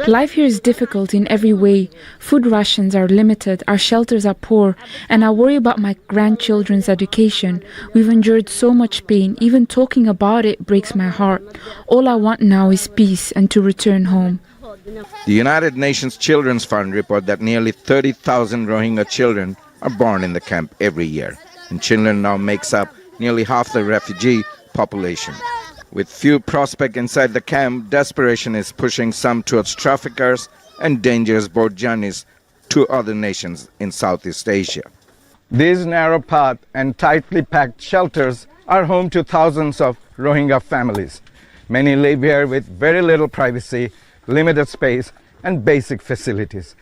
Life here is difficult in every way. Food rations are limited, our shelters are poor, and I worry about my grandchildren's education. We've endured so much pain, even talking about it breaks my heart. All I want now is peace and to return home. The United Nations Children's Fund report that nearly 30,000 Rohingya children are born in the camp every year, and children now makes up nearly half the refugee population. With few prospects inside the camp, desperation is pushing some towards traffickers and dangerous boat journeys to other nations in Southeast Asia. These narrow path and tightly packed shelters are home to thousands of Rohingya families. Many live here with very little privacy, limited space, and basic facilities.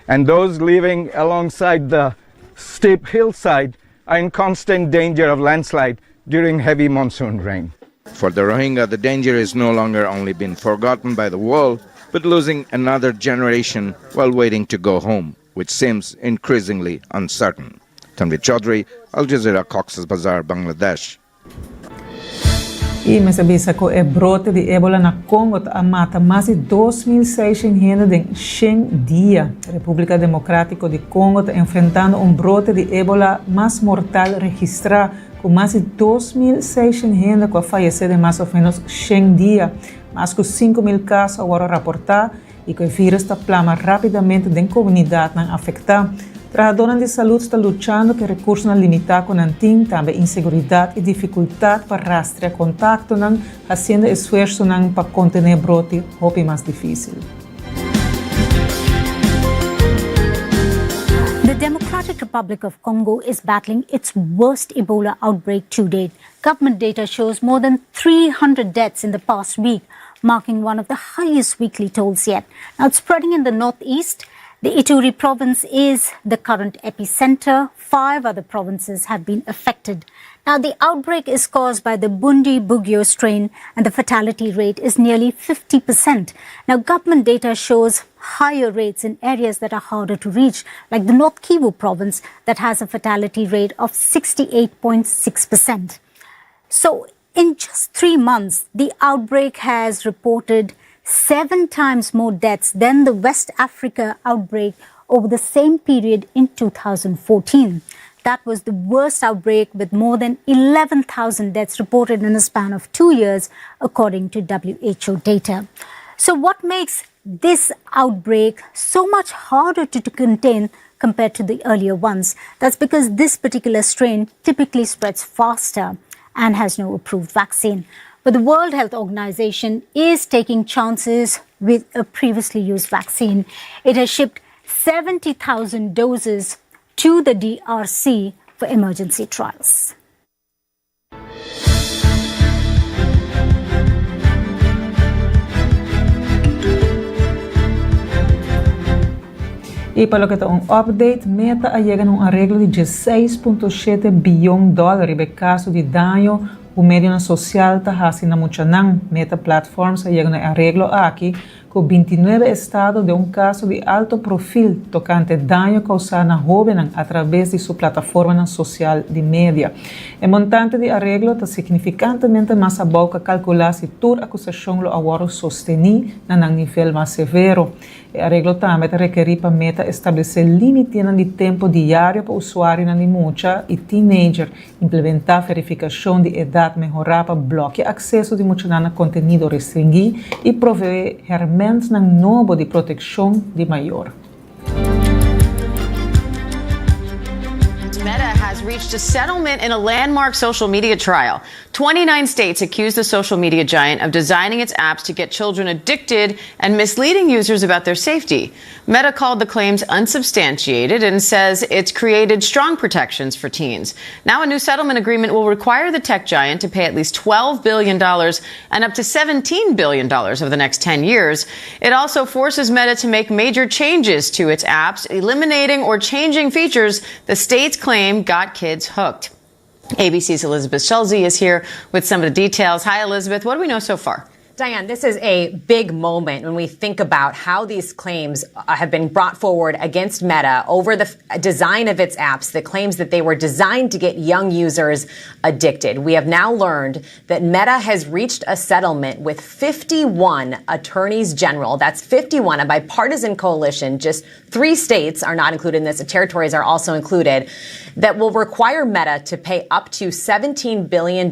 And those living alongside the steep hillside are in constant danger of landslide during heavy monsoon rain. For the Rohingya, the danger is no longer only being forgotten by the world, but losing another generation while waiting to go home, which seems increasingly uncertain. Tanvi Chaudhry, Al Jazeera, Cox's Bazar, Bangladesh. I mester bisa ku e brote di Ebola na Congo ta a mata mas di 2,600 hende den shen dia. Repúblika Demokrátiko di Congo ta enfrentando un brote di Ebola mas mortal registrá, ku mas di 2,600 hende ku a fayesé den mas òf ménos shen dia. Mas ku 5,000 kaso a wòrdu raportá i ku e vírus ta plama rápidamente den komunidatnan afektá. Trahadónan di salud ta luchando ku e rekursonan limitá ku nan tin, tambe inseguridat i difikultat pa rastrea kontaktonan, hasiendo esfuersonan pa kontené broti hopi mas difísil. The Democratic Republic of Congo is battling its worst Ebola outbreak to date. Government data shows more than 300 deaths in the past week, marking one of the highest weekly tolls yet. Now, it's spreading in the northeast. The Ituri province is the current epicenter. Five other provinces have been affected. Now, the outbreak is caused by the Bundibugyo strain, and the fatality rate is nearly 50%. Now, government data shows higher rates in areas that are harder to reach, like the North Kivu province, that has a fatality rate of 68.6%. So, in just three months, the outbreak has reported seven times more deaths than the West Africa outbreak over the same period in 2014. That was the worst outbreak with more than 11,000 deaths reported in a span of two years, according to WHO data. So, what makes this outbreak so much harder to, to contain compared to the earlier ones? That's because this particular strain typically spreads faster and has no approved vaccine. But the World Health Organization is taking chances with a previously used vaccine. It has shipped 70,000 doses to the DRC for emergency trials. I pa loke ta un update, Meta a yega na un areglo di 16.7 biyon dòler riba e kaso di daño ku medionan sosial ta hasi na muchanan. Meta Platforms a yega na e areglo aki. ku bintinuebe estado den un kaso di alto profil tokante daño kousá na hóbennan atraves di su plataformanan sosial di media. E montante di areglo ta signifikantemente mas abou ku a kalkulá si tur akusashon lo a wòrdu sostení na nan nivel mas severo. E areglo tambe ta rekerí pa Meta establesé límitenan di tempu diario pa usuarionan di mucha i teenager, implementá verifikashon di edat mehorá pa blòkia akseso di muchanan na kontenido restringí i proveé hèrmèntnan nobo di protekshon di mayor. Meta has reached a settlement in a landmark social media trial. 29 states accused the social media giant of designing its apps to get children addicted and misleading users about their safety. Meta called the claims unsubstantiated and says it's created strong protections for teens. Now, a new settlement agreement will require the tech giant to pay at least $12 billion and up to $17 billion over the next 10 years. It also forces Meta to make major changes to its apps, eliminating or changing features the states claim got kids hooked. ABC's Elizabeth Schulze is here with some of the details. Hi, Elizabeth. What do we know so far? Diane, this is a big moment when we think about how these claims uh, have been brought forward against Meta over the design of its apps, the claims that they were designed to get young users addicted. We have now learned that Meta has reached a settlement with 51 attorneys general. That's 51, a bipartisan coalition. Just three states are not included in this. The territories are also included that will require Meta to pay up to $17 billion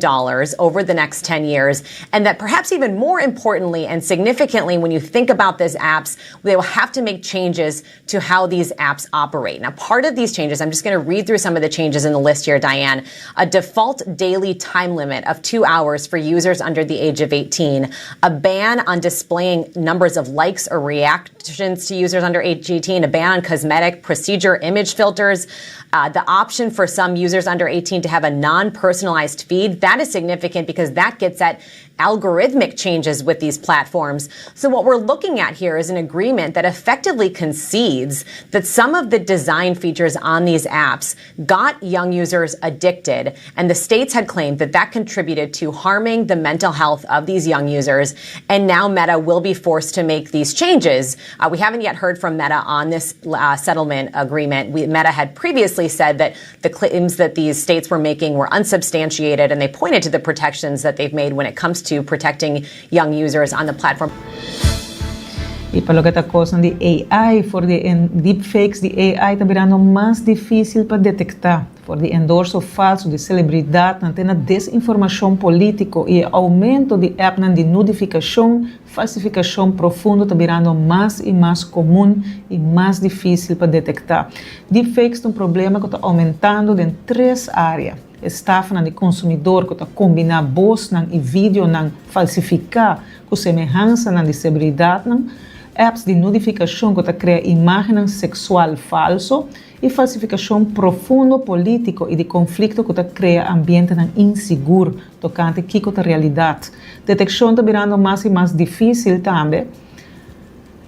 over the next 10 years. And that perhaps even more importantly and significantly, when you think about these apps, they will have to make changes to how these apps operate. Now, part of these changes, I'm just going to read through some of the changes in the list here, Diane. A default daily time limit of two hours for users under the age of 18, a ban on displaying numbers of likes or reactions to users under age 18, a ban on cosmetic procedure image filters, uh, the option for some users under 18 to have a non personalized feed. That is significant because that gets at algorithmic changes with these platforms. So what we're looking at here is an agreement that effectively concedes that some of the design features on these apps got young users addicted. And the states had claimed that that contributed to harming the mental health of these young users. And now Meta will be forced to make these changes. Uh, we haven't yet heard from Meta on this uh, settlement agreement. We, Meta had previously said that the claims that these states were making were unsubstantiated, and they pointed to the protections that they've made when it comes to protecting young users on the platform. I pa loke ta kosnan di AI, for di e deepfakes di AI ta birando mas difísil pa detektá. For di endorso falsu di selebridatnan te na desinformashon polítiko i e oumento di appnan di nudifikashon, falsifikashon profundo ta birando mas i mas komun i mas difísil pa detektá. Deepfakes ta un problema ku ta oumentando den tres área. Estafanan di konsumidor ku ta kombiná bosnan i videonan falsifiká ku semehansanan di sebridatnan, apps di nudifikashon ku ta krea imágennan seksual falso i falsifikashon profundo polítiko i di konflikto ku ta krea ambientenan insigur tokante kiko ta realidat. Detekshon ta birando mas i mas difísil tambe.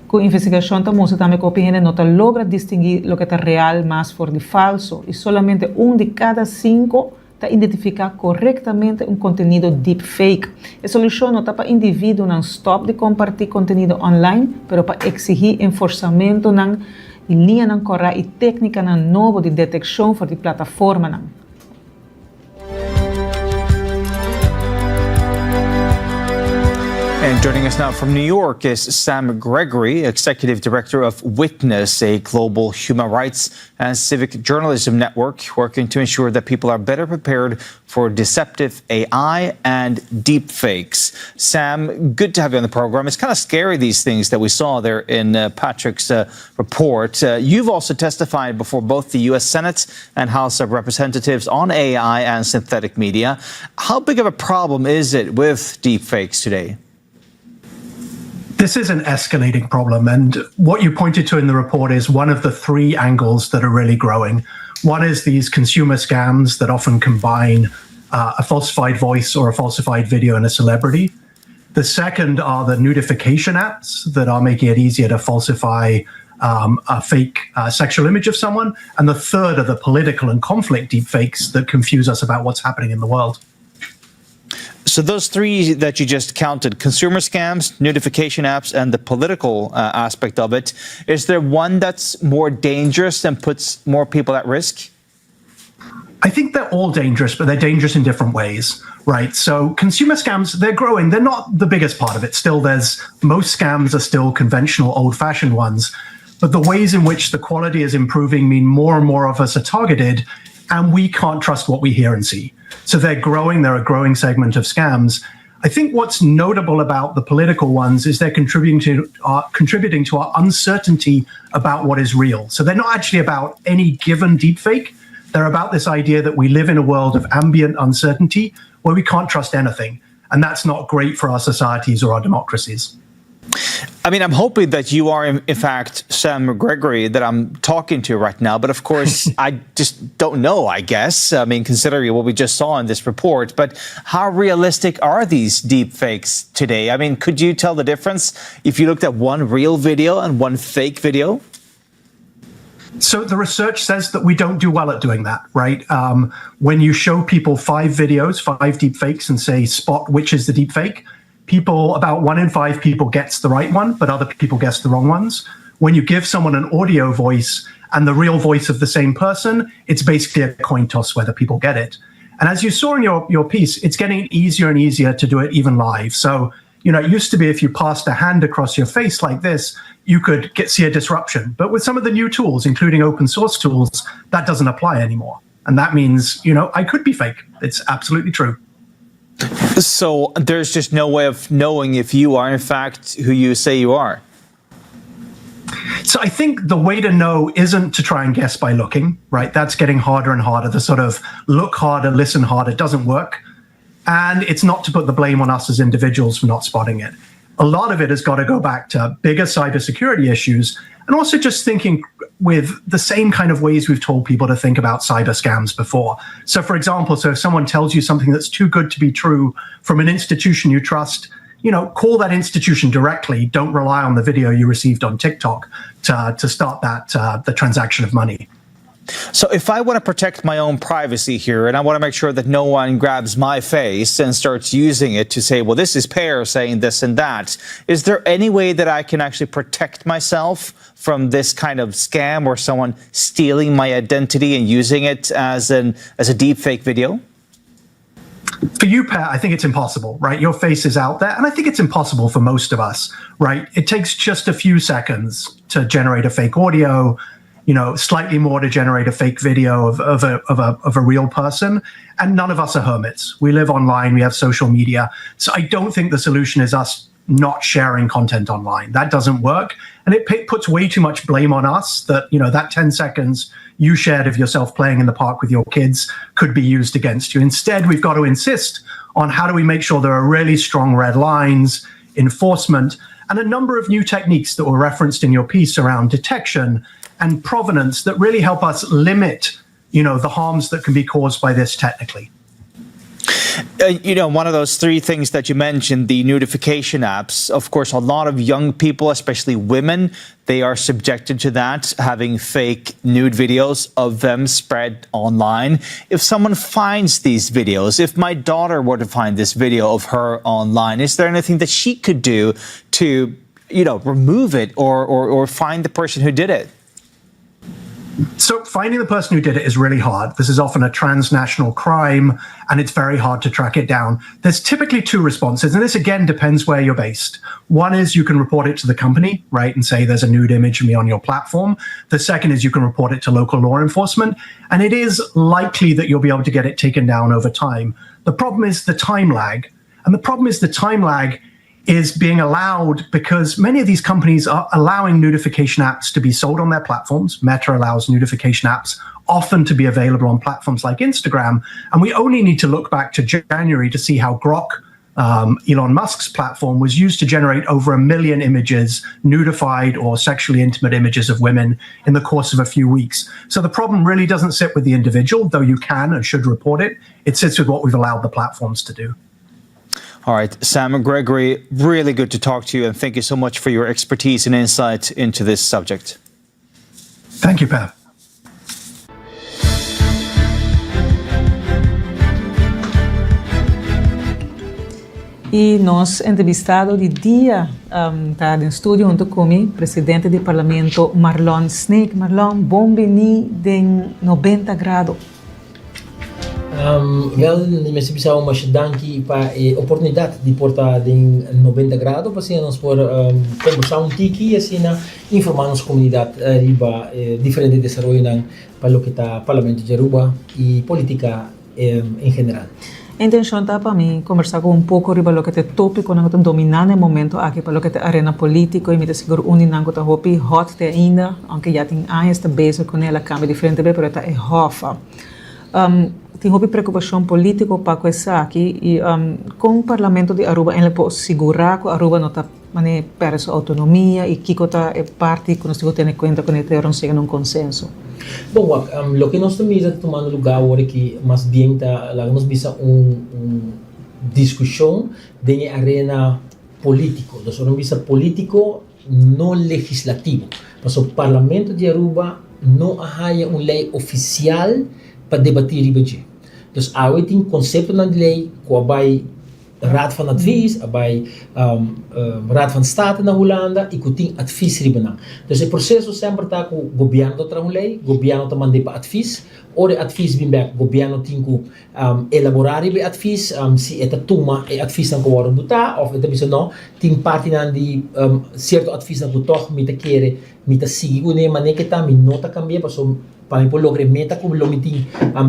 Ku investigashon ta mustra tambe ku hopi hende no ta logra distinguí loke ta real mas for di falso i solamente un di kada sinku ta identifiká korektamente un kontenido deepfake. E solushon no ta pa individuonan stòp di kompartí kontenido online, pero pa eksigí enforsamentunan i liñanan kòrá i téknikanan nobo di detekshon for di plataformanan. And joining us now from New York is Sam Gregory, Executive Director of Witness, a global human rights and civic journalism network working to ensure that people are better prepared for deceptive AI and deepfakes. Sam, good to have you on the program. It's kind of scary, these things that we saw there in uh, Patrick's uh, report. Uh, you've also testified before both the U.S. Senate and House of Representatives on AI and synthetic media. How big of a problem is it with deepfakes today? This is an escalating problem. And what you pointed to in the report is one of the three angles that are really growing. One is these consumer scams that often combine uh, a falsified voice or a falsified video and a celebrity. The second are the nudification apps that are making it easier to falsify um, a fake uh, sexual image of someone. And the third are the political and conflict deepfakes that confuse us about what's happening in the world. So those three that you just counted, consumer scams, nudification apps, and the political uh, aspect of it, is there one that's more dangerous and puts more people at risk? I think they're all dangerous, but they're dangerous in different ways, right? So consumer scams, they're growing. They're not the biggest part of it. Still, there's most scams are still conventional, old fashioned ones. But the ways in which the quality is improving mean more and more of us are targeted, and we can't trust what we hear and see. So they're growing. They're a growing segment of scams. I think what's notable about the political ones is they're contributing to our, contributing to our uncertainty about what is real. So they're not actually about any given deepfake. They're about this idea that we live in a world of ambient uncertainty where we can't trust anything. And that's not great for our societies or our democracies. I mean, I'm hoping that you are, in, in fact, Sam Gregory that I'm talking to right now. But of course, I just don't know, I guess. I mean, considering what we just saw in this report. But how realistic are these deep fakes today? I mean, could you tell the difference if you looked at one real video and one fake video? So the research says that we don't do well at doing that, right? Um, when you show people five videos, five deep fakes, and say spot which is the deep fake, people about one in five people gets the right one, but other people guess the wrong ones. When you give someone an audio voice and the real voice of the same person, it's basically a coin toss whether people get it. And as you saw in your, your piece, it's getting easier and easier to do it even live. So, you know, it used to be if you passed a hand across your face like this, you could get see a disruption. But with some of the new tools, including open source tools, that doesn't apply anymore. And that means, you know, I could be fake. It's absolutely true. So there's just no way of knowing if you are, in fact, who you say you are. So I think the way to know isn't to try and guess by looking, right? That's getting harder and harder. The sort of look harder, listen harder doesn't work. And it's not to put the blame on us as individuals for not spotting it. A lot of it has got to go back to bigger cybersecurity issues and also just thinking with the same kind of ways we've told people to think about cyber scams before. So, for example, so if someone tells you something that's too good to be true from an institution you trust, you know, call that institution directly. Don't rely on the video you received on TikTok to, to start that uh, the transaction of money. So if I want to protect my own privacy here and I want to make sure that no one grabs my face and starts using it to say, well, this is Per saying this and that, is there any way that I can actually protect myself from this kind of scam or someone stealing my identity and using it as an as a deep fake video? For you, Per, I think it's impossible, right? Your face is out there. And I think it's impossible for most of us, right? It takes just a few seconds to generate a fake audio, you know, slightly more to generate a fake video of, of, a, of, a, of a real person. And none of us are hermits. We live online, we have social media. So I don't think the solution is us not sharing content online. That doesn't work. And it p- puts way too much blame on us that, you know, that 10 seconds you shared of yourself playing in the park with your kids could be used against you. Instead, we've got to insist on how do we make sure there are really strong red lines, enforcement, and a number of new techniques that were referenced in your piece around detection and provenance that really help us limit, you know, the harms that can be caused by this technically. Uh, you know, one of those three things that you mentioned, the nudification apps, of course, a lot of young people, especially women, they are subjected to that, having fake nude videos of them spread online. If someone finds these videos, if my daughter were to find this video of her online, is there anything that she could do to, you know, remove it or, or, or find the person who did it? So finding the person who did it is really hard. This is often a transnational crime and it's very hard to track it down. There's typically two responses, and this again depends where you're based. One is you can report it to the company, right, and say there's a nude image of me on your platform. The second is you can report it to local law enforcement, and it is likely that you'll be able to get it taken down over time. The problem is the time lag. And the problem is the time lag is being allowed because many of these companies are allowing nudification apps to be sold on their platforms. Meta allows nudification apps often to be available on platforms like Instagram. And we only need to look back to January to see how Grok, um, Elon Musk's platform, was used to generate over a million images, nudified or sexually intimate images of women in the course of a few weeks. So the problem really doesn't sit with the individual, though you can and should report it. It sits with what we've allowed the platforms to do. All right, Sam Gregory, really good to talk to you, and thank you so much for your expertise and insight into this subject. Thank you, Pat. Y nos entrevistado di dia ta den studio hunto cu mi, presidente di Parlamento Marlon Sneek. Marlon, bon bini den 90 Grado. Wel, mi mester bisa bo masha danki pa e oportunidad di por ta den 90 Grado pa asina nos por combersa un tiki y asina informa nos comunidad riba e diferente desaroyonan pa loke ta Parlamento di Aruba y politica en general. E intencion ta pa mi combersa cu un poco riba loke ta e topiconan cu ta domina na e momento aki pa loke ta e arena politico y mi ta sigur un di nan cu ta hopi hot te ainda, aunke ya tin añas ta bezig cu ne, el a cambia diferente bes, pero e ta e hofa. Tin hopi preocupacion politico pa cu esaki y con Parlamento di Aruba eindelijk por sigura cu Aruba no ta mane perde su autonomia y kico ta e parti cu nos tin cu tene cuenta cu ne te ora nos yega na un consenso? Bon wak, loke nos ta mira ta tumando lugar awor aki mas bien ta laga nos bisa un un discusion den e arena politico. Dus ora nos bisa politico no legislativo. Pasobra Parlamento di Aruba no a haya un ley oficial pa debati riba dje. Dus awe tin conceptonan di ley cu a bay Raad van Advies, a bay Raad van State na Hulanda y cu tin advies riba nan. Dus e proceso semper ta cu gobierno ta traha un ley, gobierno ta mand'e pa advies, ora e advies bin bek gobierno tin cu elabora riba e advies, si e ta tuma e adviesnan cu wordo buta of e ta bisa no, tin partinan di cierto adviesnan cu tog mi ta kere mi ta sigui cune manera cu ta, mi no ta cambia pasobra pa mi por logra e meta cu lo mi tin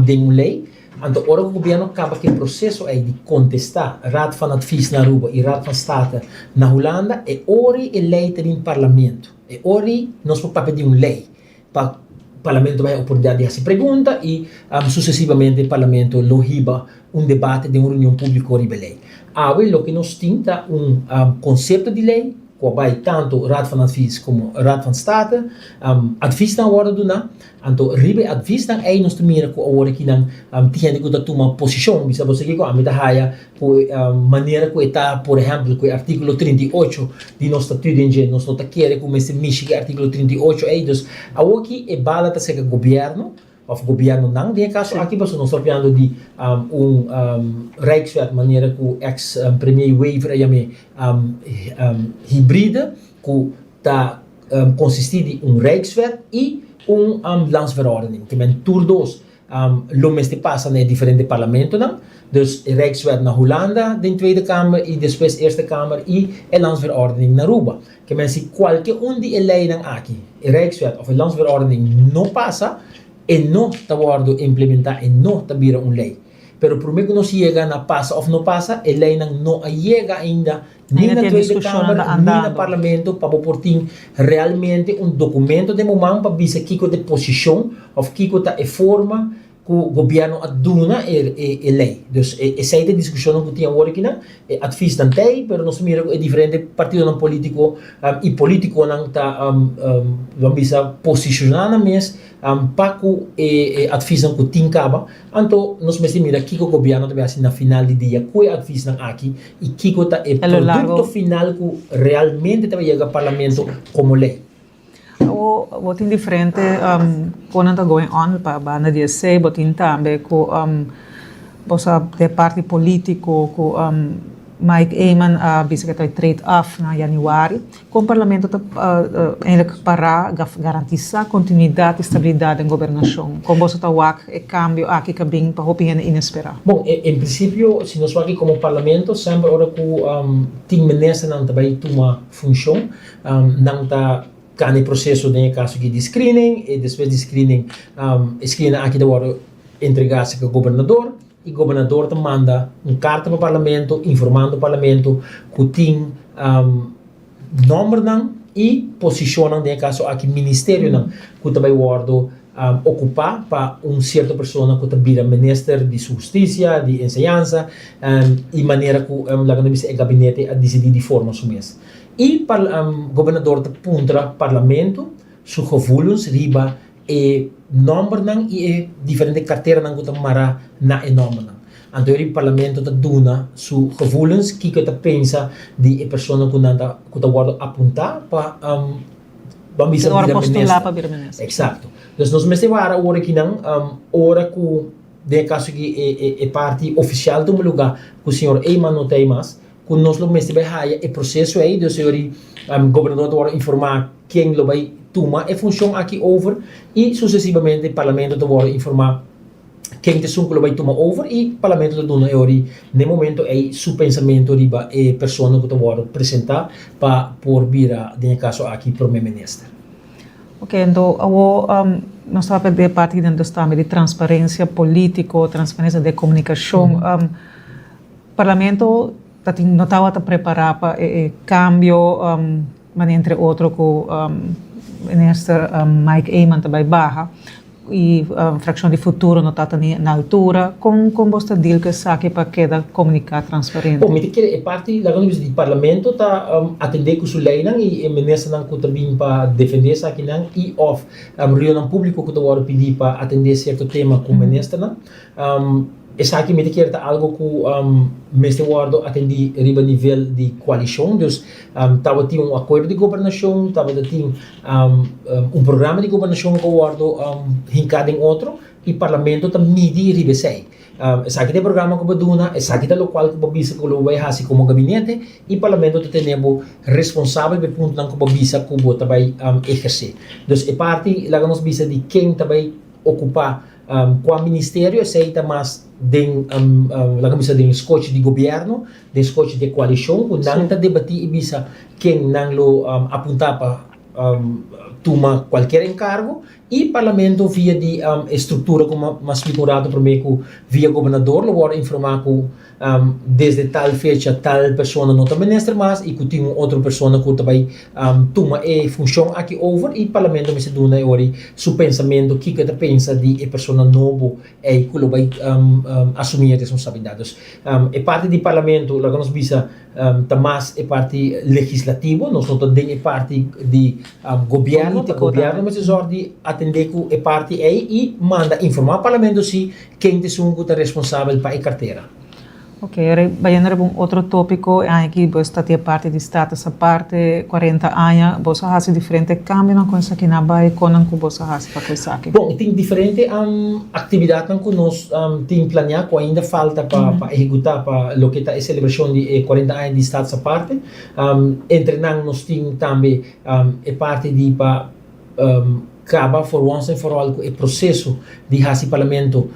den un ley. Anto ora ku gobièrnu kaba ku e proseso ei di kontestá Raad van Advies na Aruba i Raad van State na Hulanda, e ora e lei ta bin parlamento. E ora nos por papia di un lei pa parlamento bai oportunidat di hasi pregunta i susesivamente parlamento lo hiba un debate den un reunion públiko riba e lei. Awe loke nos tin ta un konsepto di lei ku a bai tantu Raad van Advies komo Raad van State. Adviesnan a wòrdu duná. Anto riba e advisnan ei nos ta mira ku awor aki nan tin hende ku ta tuma posishon, bisa bo sa kiko ami ta haya ku e manera ku e ta, por ehèmpel ku e artíkulo 38 di nos statüt den dje, nos no ta kere ku mester mishi ku e artíkulo 38 ei. Dus awor aki e bala ta serka gobièrnu òf gobièrnunan den e kaso aki pasobra nos ta papiando di un Rijkswet manera ku eks premier Wever a yam'é hibride ku ta konsistí di un Rijkswet i un Landsverordening. Ke men tur dos lo mester pasa na e diferente parlamentonan. Dus e Rijkswet na Hulanda den Tweede Kamer i despues Eerste Kamer i e Landsverordening na Aruba. Ke men si kualke un di e leinan aki, e Rijkswet òf e Landsverordening no pasa, e no ta wòrdu implementá, e no ta bira un lei. Pero promé ku nos yega na pasa òf no pasa, e leinan no a yega ainda Ni na Tweede Kamer, ni na Parlamento pa bo por tin realmente un documento den bo man pa bisa kico ta e posicion of kico ta e forma cu gobierno a duna e ley. Dus esey ta e discusionnan cu tin awor akinan. E adviesnan ta ey, pero nos ta mira cu e diferente partidonan politico y politiconan ta, ban bisa, posiciona nan mes pa cu e adviesnan cu tin caba. Anto nos mester mira kico gobierno ta bay haci na final di dia cu e adviesnan aki I kiko ta e produkto final ku realmente ta bai yega parlamento komo lei? Bo bo tin diferente konan ta going on pa banda di esei, bo tin tambe ku bo sa de parti politiko ku Mike Eman a bisa ku e ta bai trade af na yanüari. Kon parlamento ta eindelijk para garantisa kontinuidat i stabilidat den gobernashon? Kon boso ta wak e kambio aki ka bin pa hopi hende inesperá? Bon, en prinsipio si nos wak komo parlamento semper ora ku tin ministernan ta bai tuma funshon nan ta kana e proseso den e kaso aki di screening i despues di screening e screening aki ta wòrdu entregá serka gobernador i gobernador ta manda un karta pa parlamento informando parlamento ku tin Nòmbernan i posishonnan, den e kaso aki ministerionan, ku ta bai wòrdu okupá pa un sierto persona ku ta bira minister di su hustisia, di enseñansa i manera ku laga nos bisa e gabinete a disidí di forma su mes. I gobernador ta puntra parlamento su gevoelens riba e nòmbernan i e diferente karteranan ku ta mará na e nòmbernan. Anto e parlamento ta duna su gevoelens kiko e ta pensa di e persona ku nan ta ku ta wòrdu apuntá pa ban bisa bira minister. Eksakto. Dus nos mester wara ora kinan ora ku den e kaso aki e parti ofisial tuma lugá ku señor Eman no ta ei mas. ku nos lo mester bai haya e proseso ei, dus e ora gobernador ta wòrdu informá ken lo bai tuma e funshon aki over i susesivamente parlamento ta wòrdu informá ken ta esun ku lo bai tuma over i parlamento ta duna e ora n'e momento ei su pensamentu riba e persona ku ta wòrdu presentá pa por bira den e kaso aki prome minister. Ok, anto awo nos ta papia di e parti den dus tambe di transparencia politico, transparencia den comunicacion. Parlamento ta tin no tabata prepara pa e cambio, manera entre otro cu minister Mike Eman ta bay baha. Y fraccion di futuro no ta ni na altura. Con con bos ta deal cu esaki pa keda comunica transparente? Bon, mi ta kere e parti laga nos bisa di parlamento ta atende cu su leynan y e ministernan cu ta bin pa defende esakinan y of reunionnan publico cu ta wordo pidi pa atende cierto tema cu ministernan. Esaki mi ta kere ta algo ku mester wòrdu atendí riba nivel di koalishon. Dus tabatin un akuerdo di gobernashon, tabata tin un programa di gobernashon ku a wòrdu hinká den otro i parlamento ta midi riba esei. Esaki ta e programa ku bo duna, esaki ta lokual ku bo bisa ku lo bo bai hasi komo gabinete i parlamento ta tene bo responsabel pa e puntonan ku bo bisa ku bo ta bai ehersé. Dus e parti laga nos bisa di ken ta bai okupá Kua ministerio esei ta mas den laga bisa den skochi di gobierno, den skochi di e koalishon ku nan ta debatí i bisa ken nan lo apuntá pa tuma kualkier enkargo i parlamento via di e struktura ku m'a splika un rato promé ku via gobernador lo wòrdu informá ku desde tal fecha tal persona no ta minister mas i ku tin un otro persona ku ta bai tuma e funshon aki over i parlamento mester duna e ora su pensamentu kiko e ta pensa di e persona nobo ei ku lo bai asumí e responsabilidat. Dus e parti di parlamento laga nos bisa ta mas e parti legislativo, nos no ta den e parti di gobièrnu, ta gobièrnu mester zòrg di atendé ku e parti ei i manda informá parlamento si Ken ta esun ku ta responsabel pa e kartera? Ok, ora bayendo riba un otro tópiko, e aña aki bos ta tin e parti di status aparte, kuarenta aña, bos a hasi diferente kambionan ku esaki nan bai, konan ku bos a hasi pa ku esaki? Bon, tin diferente aktividatnan ku nos tin planeá ku ainda falta pa pa ehekutá pa loke ta e selebrashon di e kuarenta aña di status aparte. Entre nan nos tin tambe e parti di pa Kaba for once and for all ku e proseso di hasi parlamento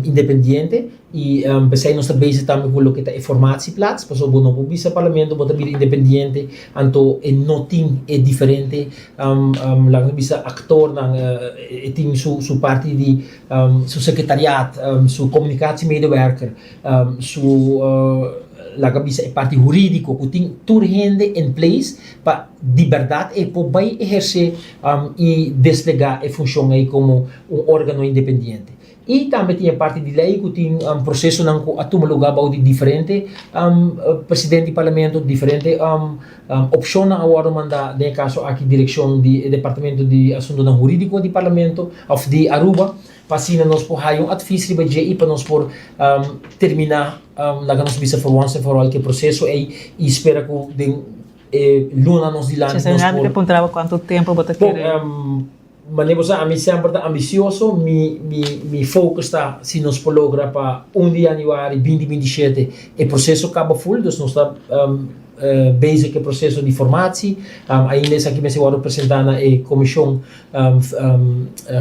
independiente i p'esei nos ta bezig tambe ku loke ta e formatieplaats pasobra bo no por bisa parlamento bo ta bira independiente anto e no tin e diferente laga nos bisa aktornan e tin su su parti di su sekretariat su komunikatiemedewerker su laga bisa e parti hurídiko ku tin tur hende in place pa di bèrdat e por bai ehersé i desplegá e funshon ei komo un órgano independiente. I tambe tin e parti di lei ku tin prosesonan ku a tuma lugá bou di diferente presidente di parlamento, diferente opshonnan a wòrdu mandá, den e kaso aki direkshon di e departamento di asuntunan hurídiko di parlamento òf di Aruba, pa asina nos por haya un atvis riba dje i pa nos por terminá laga nos bisa for once and for all ku e proseso ei i spera ku den e luna nos dilanti nos por. Mi ta puntra bo kuantu tempu bo ta kere. Bon, manera bo sa ami semper ta ambisioso, mi mi mi focus ta si nos por logra pa un di januari binti 27 e proseso kaba ful, dus nos ta bezig ku e proseso di formatie, ainda esaki mester wòrdu presentá na e komishon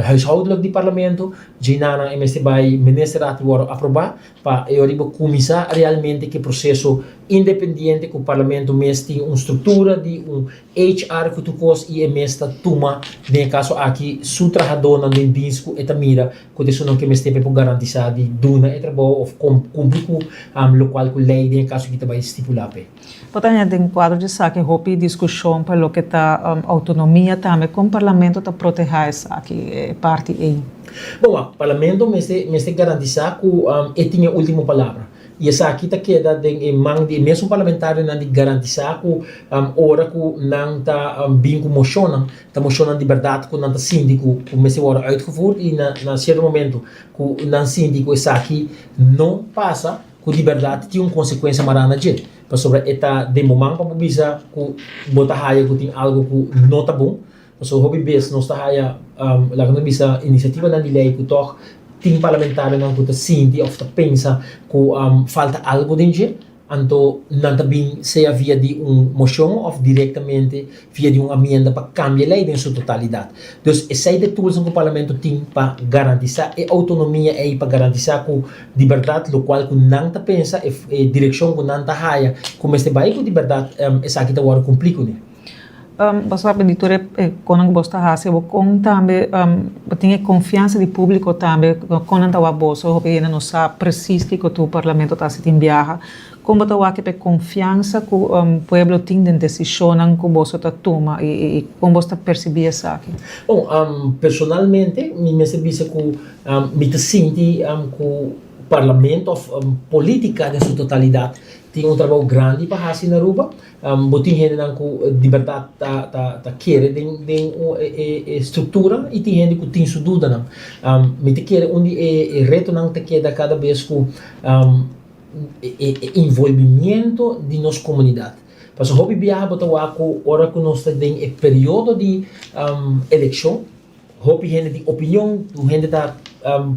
huishoudelijk di parlamento, djinana e mester bai ministerraad i wòrdu aprobá. Pa e ora bo kuminsá realmente ku e proseso independiente ku parlamento mes tin un struktura di un HR ku tur kos i e mes ta tuma den e kaso aki su trahadónan den dins ku e ta mira ku ta esunnan ku e mester pa e por garantisá di duna e trabou òf kumpli ku lokual ku lei den e kaso aki ta bai stipulá p'e. Por ta haña den kuadro di esaki hopi diskushon pa loke ta outonomia tambe. Kon parlamento ta protehá esaki, e parti ei? Bon, wak, parlamento mester mester garantisá ku e tin e último palabra. I esaki ta keda den e man di e mesun parlamentarionan di garantisá ku ora ku nan ta bin ku moshonnan, ta moshonnan di bèrdat ku nan ta sinti ku ku mester wòrdu uitgevoerd i na na sierto momento ku nan sinti ku esaki no pasa, ku di bèrdat tin un konsekuensia mará na dje, pasobra e ta den bo man pa bo bisa ku bo ta haya ku tin algu ku no ta bon, pasobra hopi bes nos ta haya, laga nos bisa, inisiativanan di lei ku tòg tin parlamentarionan ku ta sinti òf ta pensa ku falta algu den dje. Anto nan ta bin sea via di un mocion of directamente via di un amienda pa cambia e ley den su totalidad. Dus esey ta e toolsnan cu Parlamento tin pa garantisa e autonomia ey, pa garantisa cu di berdad locual cu nan ta pensa, e direccion cu nan ta haya cu mester bay cu di berdad esaki ta worde cumpli cune. Bo sabi di tur e konan ku bos ta hasi, bo kon tambe bo tin e konfiansa di públiko tambe kon nan ta wak boso, hopi hende no sa presis kiko tur parlamento ta hasi tin biaha. Kon bo ta wak e konfiansa ku pueblo tin den desishonnan ku boso ta tuma i kon bos ta persibí esaki? Bon, personalmente mi mester bisa ku mi ta sinti ku parlamento òf polítika den su totalidat tin un trabou grandi pa hasi na Aruba. Bo tin hendenan ku di bèrdat ta ta ta kere den den e e struktura i tin hende ku tin su dudanan. Mi ta kere un di e e retonan ta keda kada bes ku e e involvimiento di nos komunidat. Pasobra hopi biaha bo ta wak ku ora ku nos ta den e periodo di elekshon, Hopi hende tin opinion, tur hende ta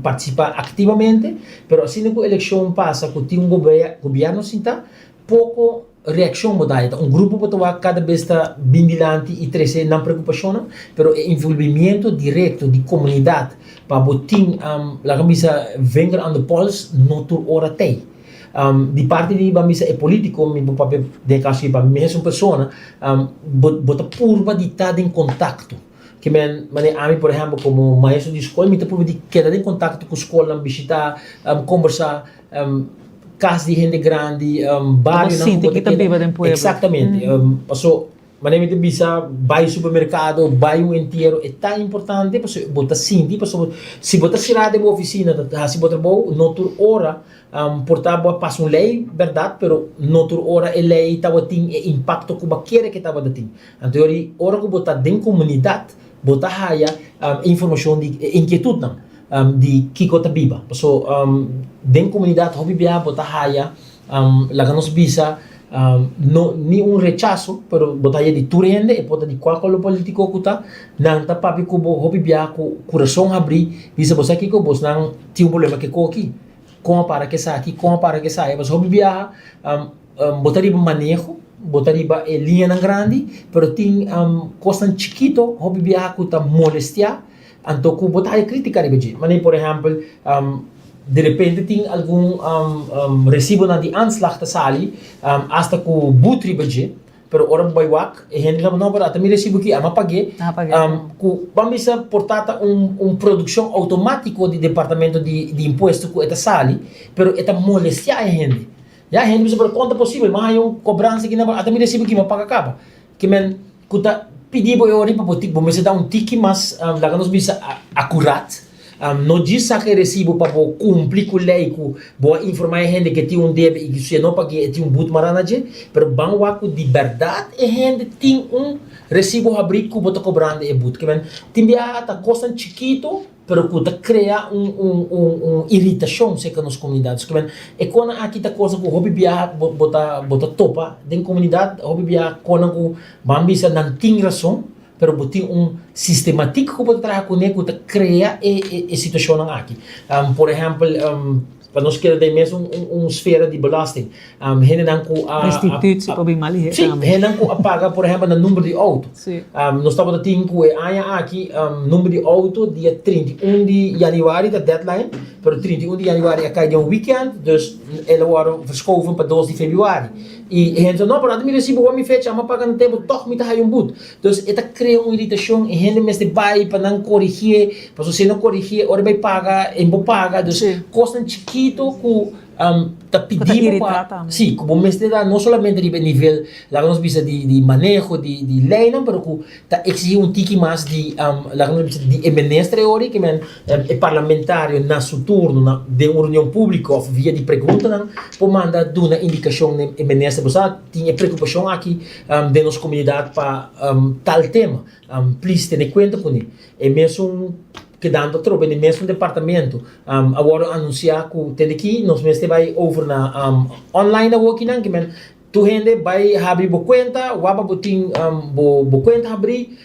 partisipá aktivamente, pero asina ku elekshon pasa ku tin un gobièrnu sintá, poko reakshon bo ta haña. Ta un grupo bo ta wak kada bes ta bin dilanti i trese nan preokupashonnan, pero e envolvimiento direkto di komunidat pa bo tin, laga mi bisa, vinger aan de pols no tur ora t'ei. Di parti di ban bisa e polítiko, mi por papia den e kaso aki pa mi mes un persona, bo ta purba di ta den kontakto. Ke men manera ami por ehèmpel komo maestro di skol mi ta purba di keda den kontakto ku skolnan, bishitá, kombersá kas di hende grandi, barionan ku bo ta keda. Eksaktamente. Paso manera mi ta bisa bai supermerkado, bai un entiero e ta importante pasobra bo ta sinti pasobra si bo ta sera den bo ofisina ta hasi bo trabou no tur ora por ta bo a pasa un lei bèrdat pero no tur ora e lei tabatin e impakto ku bo a kere ke tabata tin. Anto yori ora ku bo ta den komunidat bo ta haya e informashon di e inkietutnan di kiko ta biba. Paso den komunidat hopi bia bo ta haya laga nos bisa no ni un rechaso pero bo ta haya di tur hende e por ta di kual kolor politiko ku ta nan ta papia ku bo hopi bia ku kurason habrí bisa bo sa kiko bosnan tin un problema ke koki kon a para ke esaki kon a para ke esaya pasobra hopi biaha Bo ta riba maneho, bo ta riba e liñanan grandi, pero tin kosnan chikito hopi biaha ku ta molestiá, anto ku bo ta haya krítika riba dje. Manera por ehèmpel, derepente tin algun resibonan di aanslag ta sali asta ku but riba dje, pero ora bo bai wak e hende ta no, pero ata mi resibo aki, ami a pag'é. Ku ban bisa por ta ta un produkshon outomátiko di departamento di impuesto ku e ta sali, pero e ta molestiá e hende. Ya hende bisa pero kon ta posibel? M'a haña un kobransa aki na ata mi resibo aki m'a paga kaba. Ke men ku ta pidi bo e ora pa bo bo mester da un tiki mas laga nos bisa akurat. No djis saka e resibo pa bo kumpli ku lei ku bo a informa e hende ke tin un debe i si e no pag'é e tin un but mará na dje. Pero ban wak ku di bèrdat e hende tin un resibo habrí ku bo ta kobrando e but. Ke men tin biaha ta kosnan chikito. pero ku ta krea un un un un iritashon serka nos komunidat. Dus kimen e konan aki ta kosa ku hopi biaha bo bo ta bo ta topa den komunidat, hopi biaha konan ku ban bisa nan tin rason, pero bo tin un sistematik ku bo ta traha kuné ku ta krea e e e situashonnan aki. Por ehèmpel pa nos keda den mes un un sfera di belasting, hendenan ku a Restitutie por bin mal lihe Sí, tambe. hendenan ku a paga por ehèmpel nan number di outo. Sí. Nos tabata tin ku e aña aki number di outo dia 31 di januari ta deadline, pero 31 di januari a kai den un weekend, dus el a wòrdu verschoven pa dos di februari. I e hende sa, no, pero ata mi resibo wòrdu mi fecha, mi a paga na tempu, tòg mi ta haya un but. Dus e ta krea un iritashon, e hende mester bai pa nan korigié, pasobra si e no korigié ora e bai paga e no por paga, dus kosnan chikito ku ta pidi bo pa, si, ku bo mester da no solamente riba e nivel laga nos bisa di di maneho di di leinan pero ku ta eksigí un tiki mas di laga nos bisa di e minister e ora ke men e parlamentario na su turno na den un reunion públiko òf via di preguntanan por manda duna indikashon na e minister bo sa tin e preokupashon aki den nos komunidat pa tal tema plis tene kuenta kuné e mesun kedando atrobe den e mesun departamento a wòrdu anunsiá ku tende ki nos mester bai over na online awokinan ke men tur hende bai habri bo kuenta waba bo tin bo bo kuenta habrí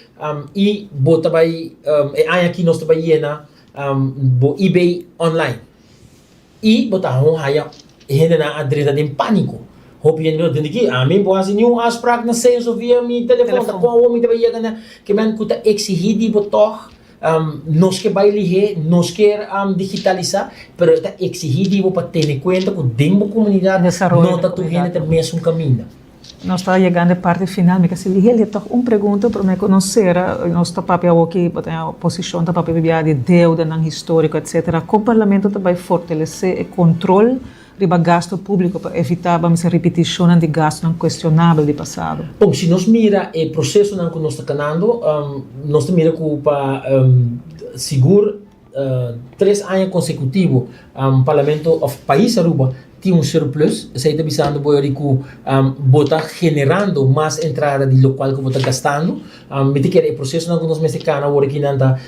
i bo ta bai e aña aki nos ta bai yena bo ebay online. I bo ta hon haya e hendenan a drenta den pániko. Hopi hende lo tende ki, ami por hasi niun afspraak na seis of via mi telefon, ta kon awor mi ta bai yega na ke men ku ta eksihí di bo tòg, nos ke bai lihé, nos kier digitalisá, pero e ta eksihí di bo pa tene kuenta ku den bo komunidat no ta tur hende ta mesun kaminda. Nos ta yegando e parti final, mi kasi lihé lihé tòg un pregunta promé ku nos sera, nos ta papia awor ki bo ta oposishon ta papia bia di deudanan históriko etcetera, kon parlamento ta bai fortalesé e kontrol riba gasto públiko pa evitá ba mester ripitishonnan di gastunan kuestionabel di pasado. Bon, si nos mira e prosesonan ku nos ta kanando, nos ta mira ku pa sigur tres aña konsekutivo Parlamento òf pais Aruba tin un surplus, esei ta bisando bo yori ku bo ta generando mas entrada di lokual ku bo ta gastando. Mi ta kere e prosesonan ku nos mester kana awor aki nan ta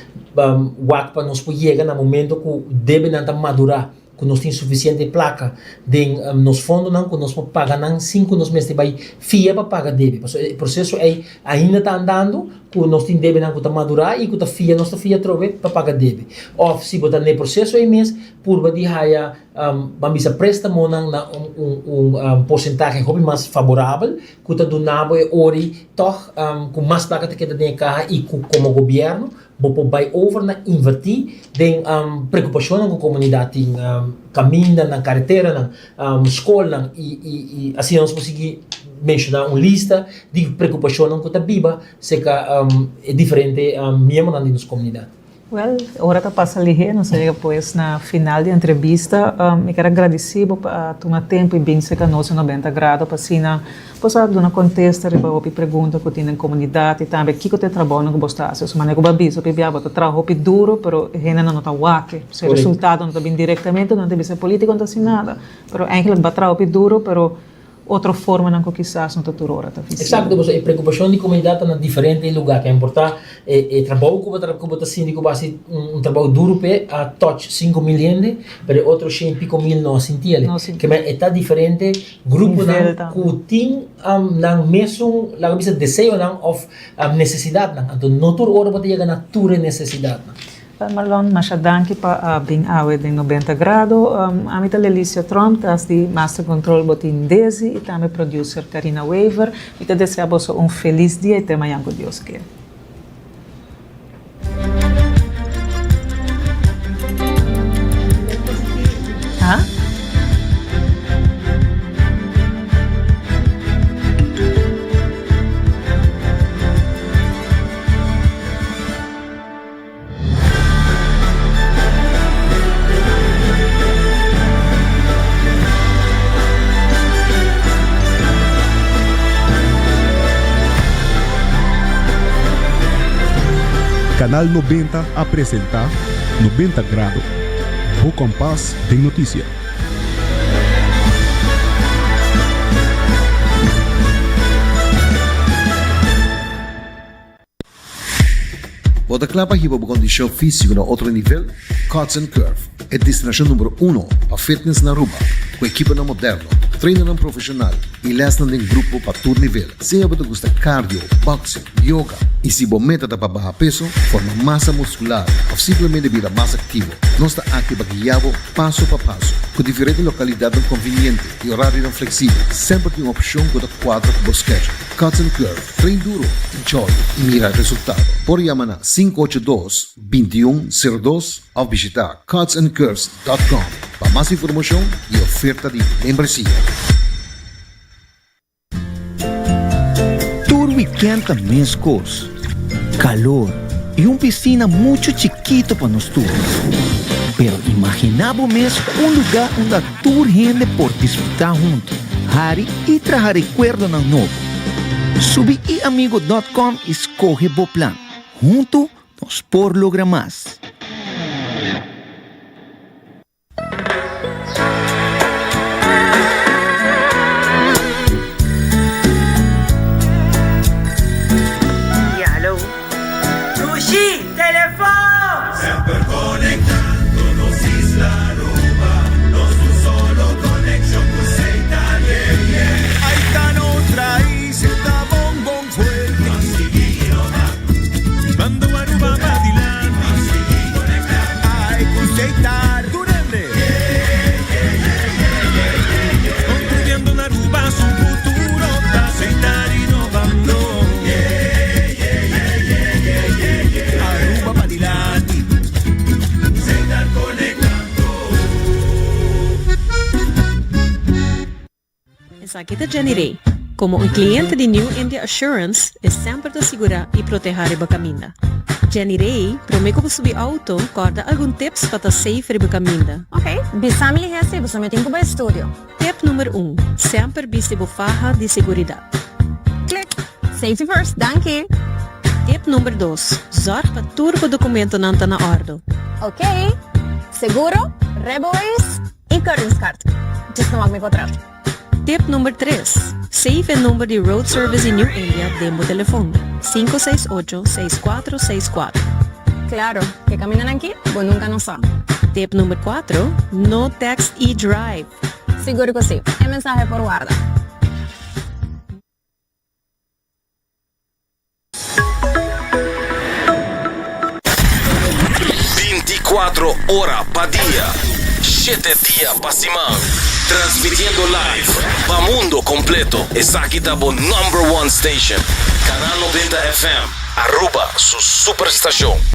wak pa nos por yega na momento ku debenan ta madurá. ku nos tin sufisiente plaka den nos fondonan ku nos por paga nan sin ku nos mester bai fia pa paga debe. Pasobra e proseso ei ainda ta andando ku nos tin debenan ku ta madurá i ku ta fia, nos ta fia atrobe pa paga debe. Òf si bo ta na e proseso ei mes, purba di haya ban bisa préstamonan na un un porsentahe hopi mas faborabel ku ta duna bo e ori tòg ku mas plaka ta keda den e kaha i ku komo gobièrnu Bo por bai over na invertí den preokupashonnan ku komunidat tin, kamindanan, kareteranan, skolnan i asina nos por sigui menshoná un lista di preokupashonnan ku ta biba serka e diferente miembronan di nos komunidat. Wèl, ora ta pasa lihé, nos a yega pues na final di entrevista. Mi ker a gradisí bo pa a tuma tempu i bin serka nos den Nobenta Grado pa asina Bo sa duna kontesta riba hopi pregunta ku tin den komunidat i tambe kiko ta e trabounan ku bo sta hasi. Manera ku bo a bisa hopi bia bo ta traha hopi duro pero e hendenan no ta wak. So e resultado no ta bin direktamente, nan ta bisa e politiko no ta hasi nada. Pero eigenlijk bo a traha hopi duro pero otro formanan ku kisas no ta tur ora ta visibel. Eksakto, pasobra e preokupashon di komunidat ta na diferente lugá. Ke importá e trabou ku bo ta ku bo ta sinti ku bo hasi un trabou duro p'e a touch 5000 hende pero e otro shen i piko mil no a sinti el. Ke men e ta diferente. Gruponan ku tin nan mesun, laga bisa, deseonan òf nesesidatnan. Anto no tur ora bo ta yega na tur e nesesidatnan. Marlon, masha danki pa a bin awe den Nobenta Grado. Ami ta Lelicia Tromp, tas di Master Control bo tin Desi i tambe producer Karina Wever. Mi ta desea boso un felis dia i te mañan ku Dios kier. Canal 90 a presenta 90 Grado, bo kompas den notisia. Bo ta kla pa hiba bo kondishon físiko na otro nivel? Cuts and Curve, e destinashon numero uno pa fitness na Aruba, ku ekiponan moderno, trainernan profeshonal i lèsnan den grupo pa tur nivel. Sea bo ta gusta cardio, boxing, yoga, i si bo meta ta pa baha peso, forma masa muskular òf simplemente bira mas aktivo, nos ta aki pa guia bo paso pa paso. Ku diferente lokalidatnan konviniente i orarionan fleksibel, semper tin un opshon ku ta kuadra ku bo schedule. Cuts and Curve. Train duro, enjoy y mira resultado. Por yama na 582 21 02 of bishita cutsandcurves dot com pa mas informacion y oferta di membresia. Tur weekend ta mescos, calor y un piscina mucho chikito pa nos tur. Pero imagina bo mes un lugar unda tur hende por disfruta hunto, hari y traha recuerdonan nobo. Subi iamigo dot com y scoge bo plan. Hunto nos por logra mas. Semper conectando nos isla Aruba, nos un solo conexion cu Seita, yeah, yeah. Ahí ta nos raiz, ta bon bon fuerte. Nos sigui innova, hibando Aruba pa dilanti. Nos sigui. Esaki ta Jenny Rey. Como un cliente di New India Assurance, e semper ta sigura y proteha riba caminda. Jenny Rey, prome cu bo subi auto, corda algun tips pa ta safe riba caminda. Ok, bisa mi lihe si boso mi tin cu bai studio. Tip number un, Semper bisti bo faha di seguridad. Click! Safety first, danki! Tip number dos, Zorg pa tur bo documentonan ta na ordo. Ok, seguro, rijbewijs y keuringskaart. Djis no wak mi potret. Tip number tres, Save e number di Road Service di New India den bo telefon, 568 6464. Claro, ke camindanan ki bo nunca no sa. Tip number cuatro, No text y drive! Sigur cu si, e mensahe por warda. 24 ora pa dia, shete dia pa siman. Transmitiendo live pa mundo completo. Esaki ta bo number one station. Canal 90 FM, Aruba su superstacion.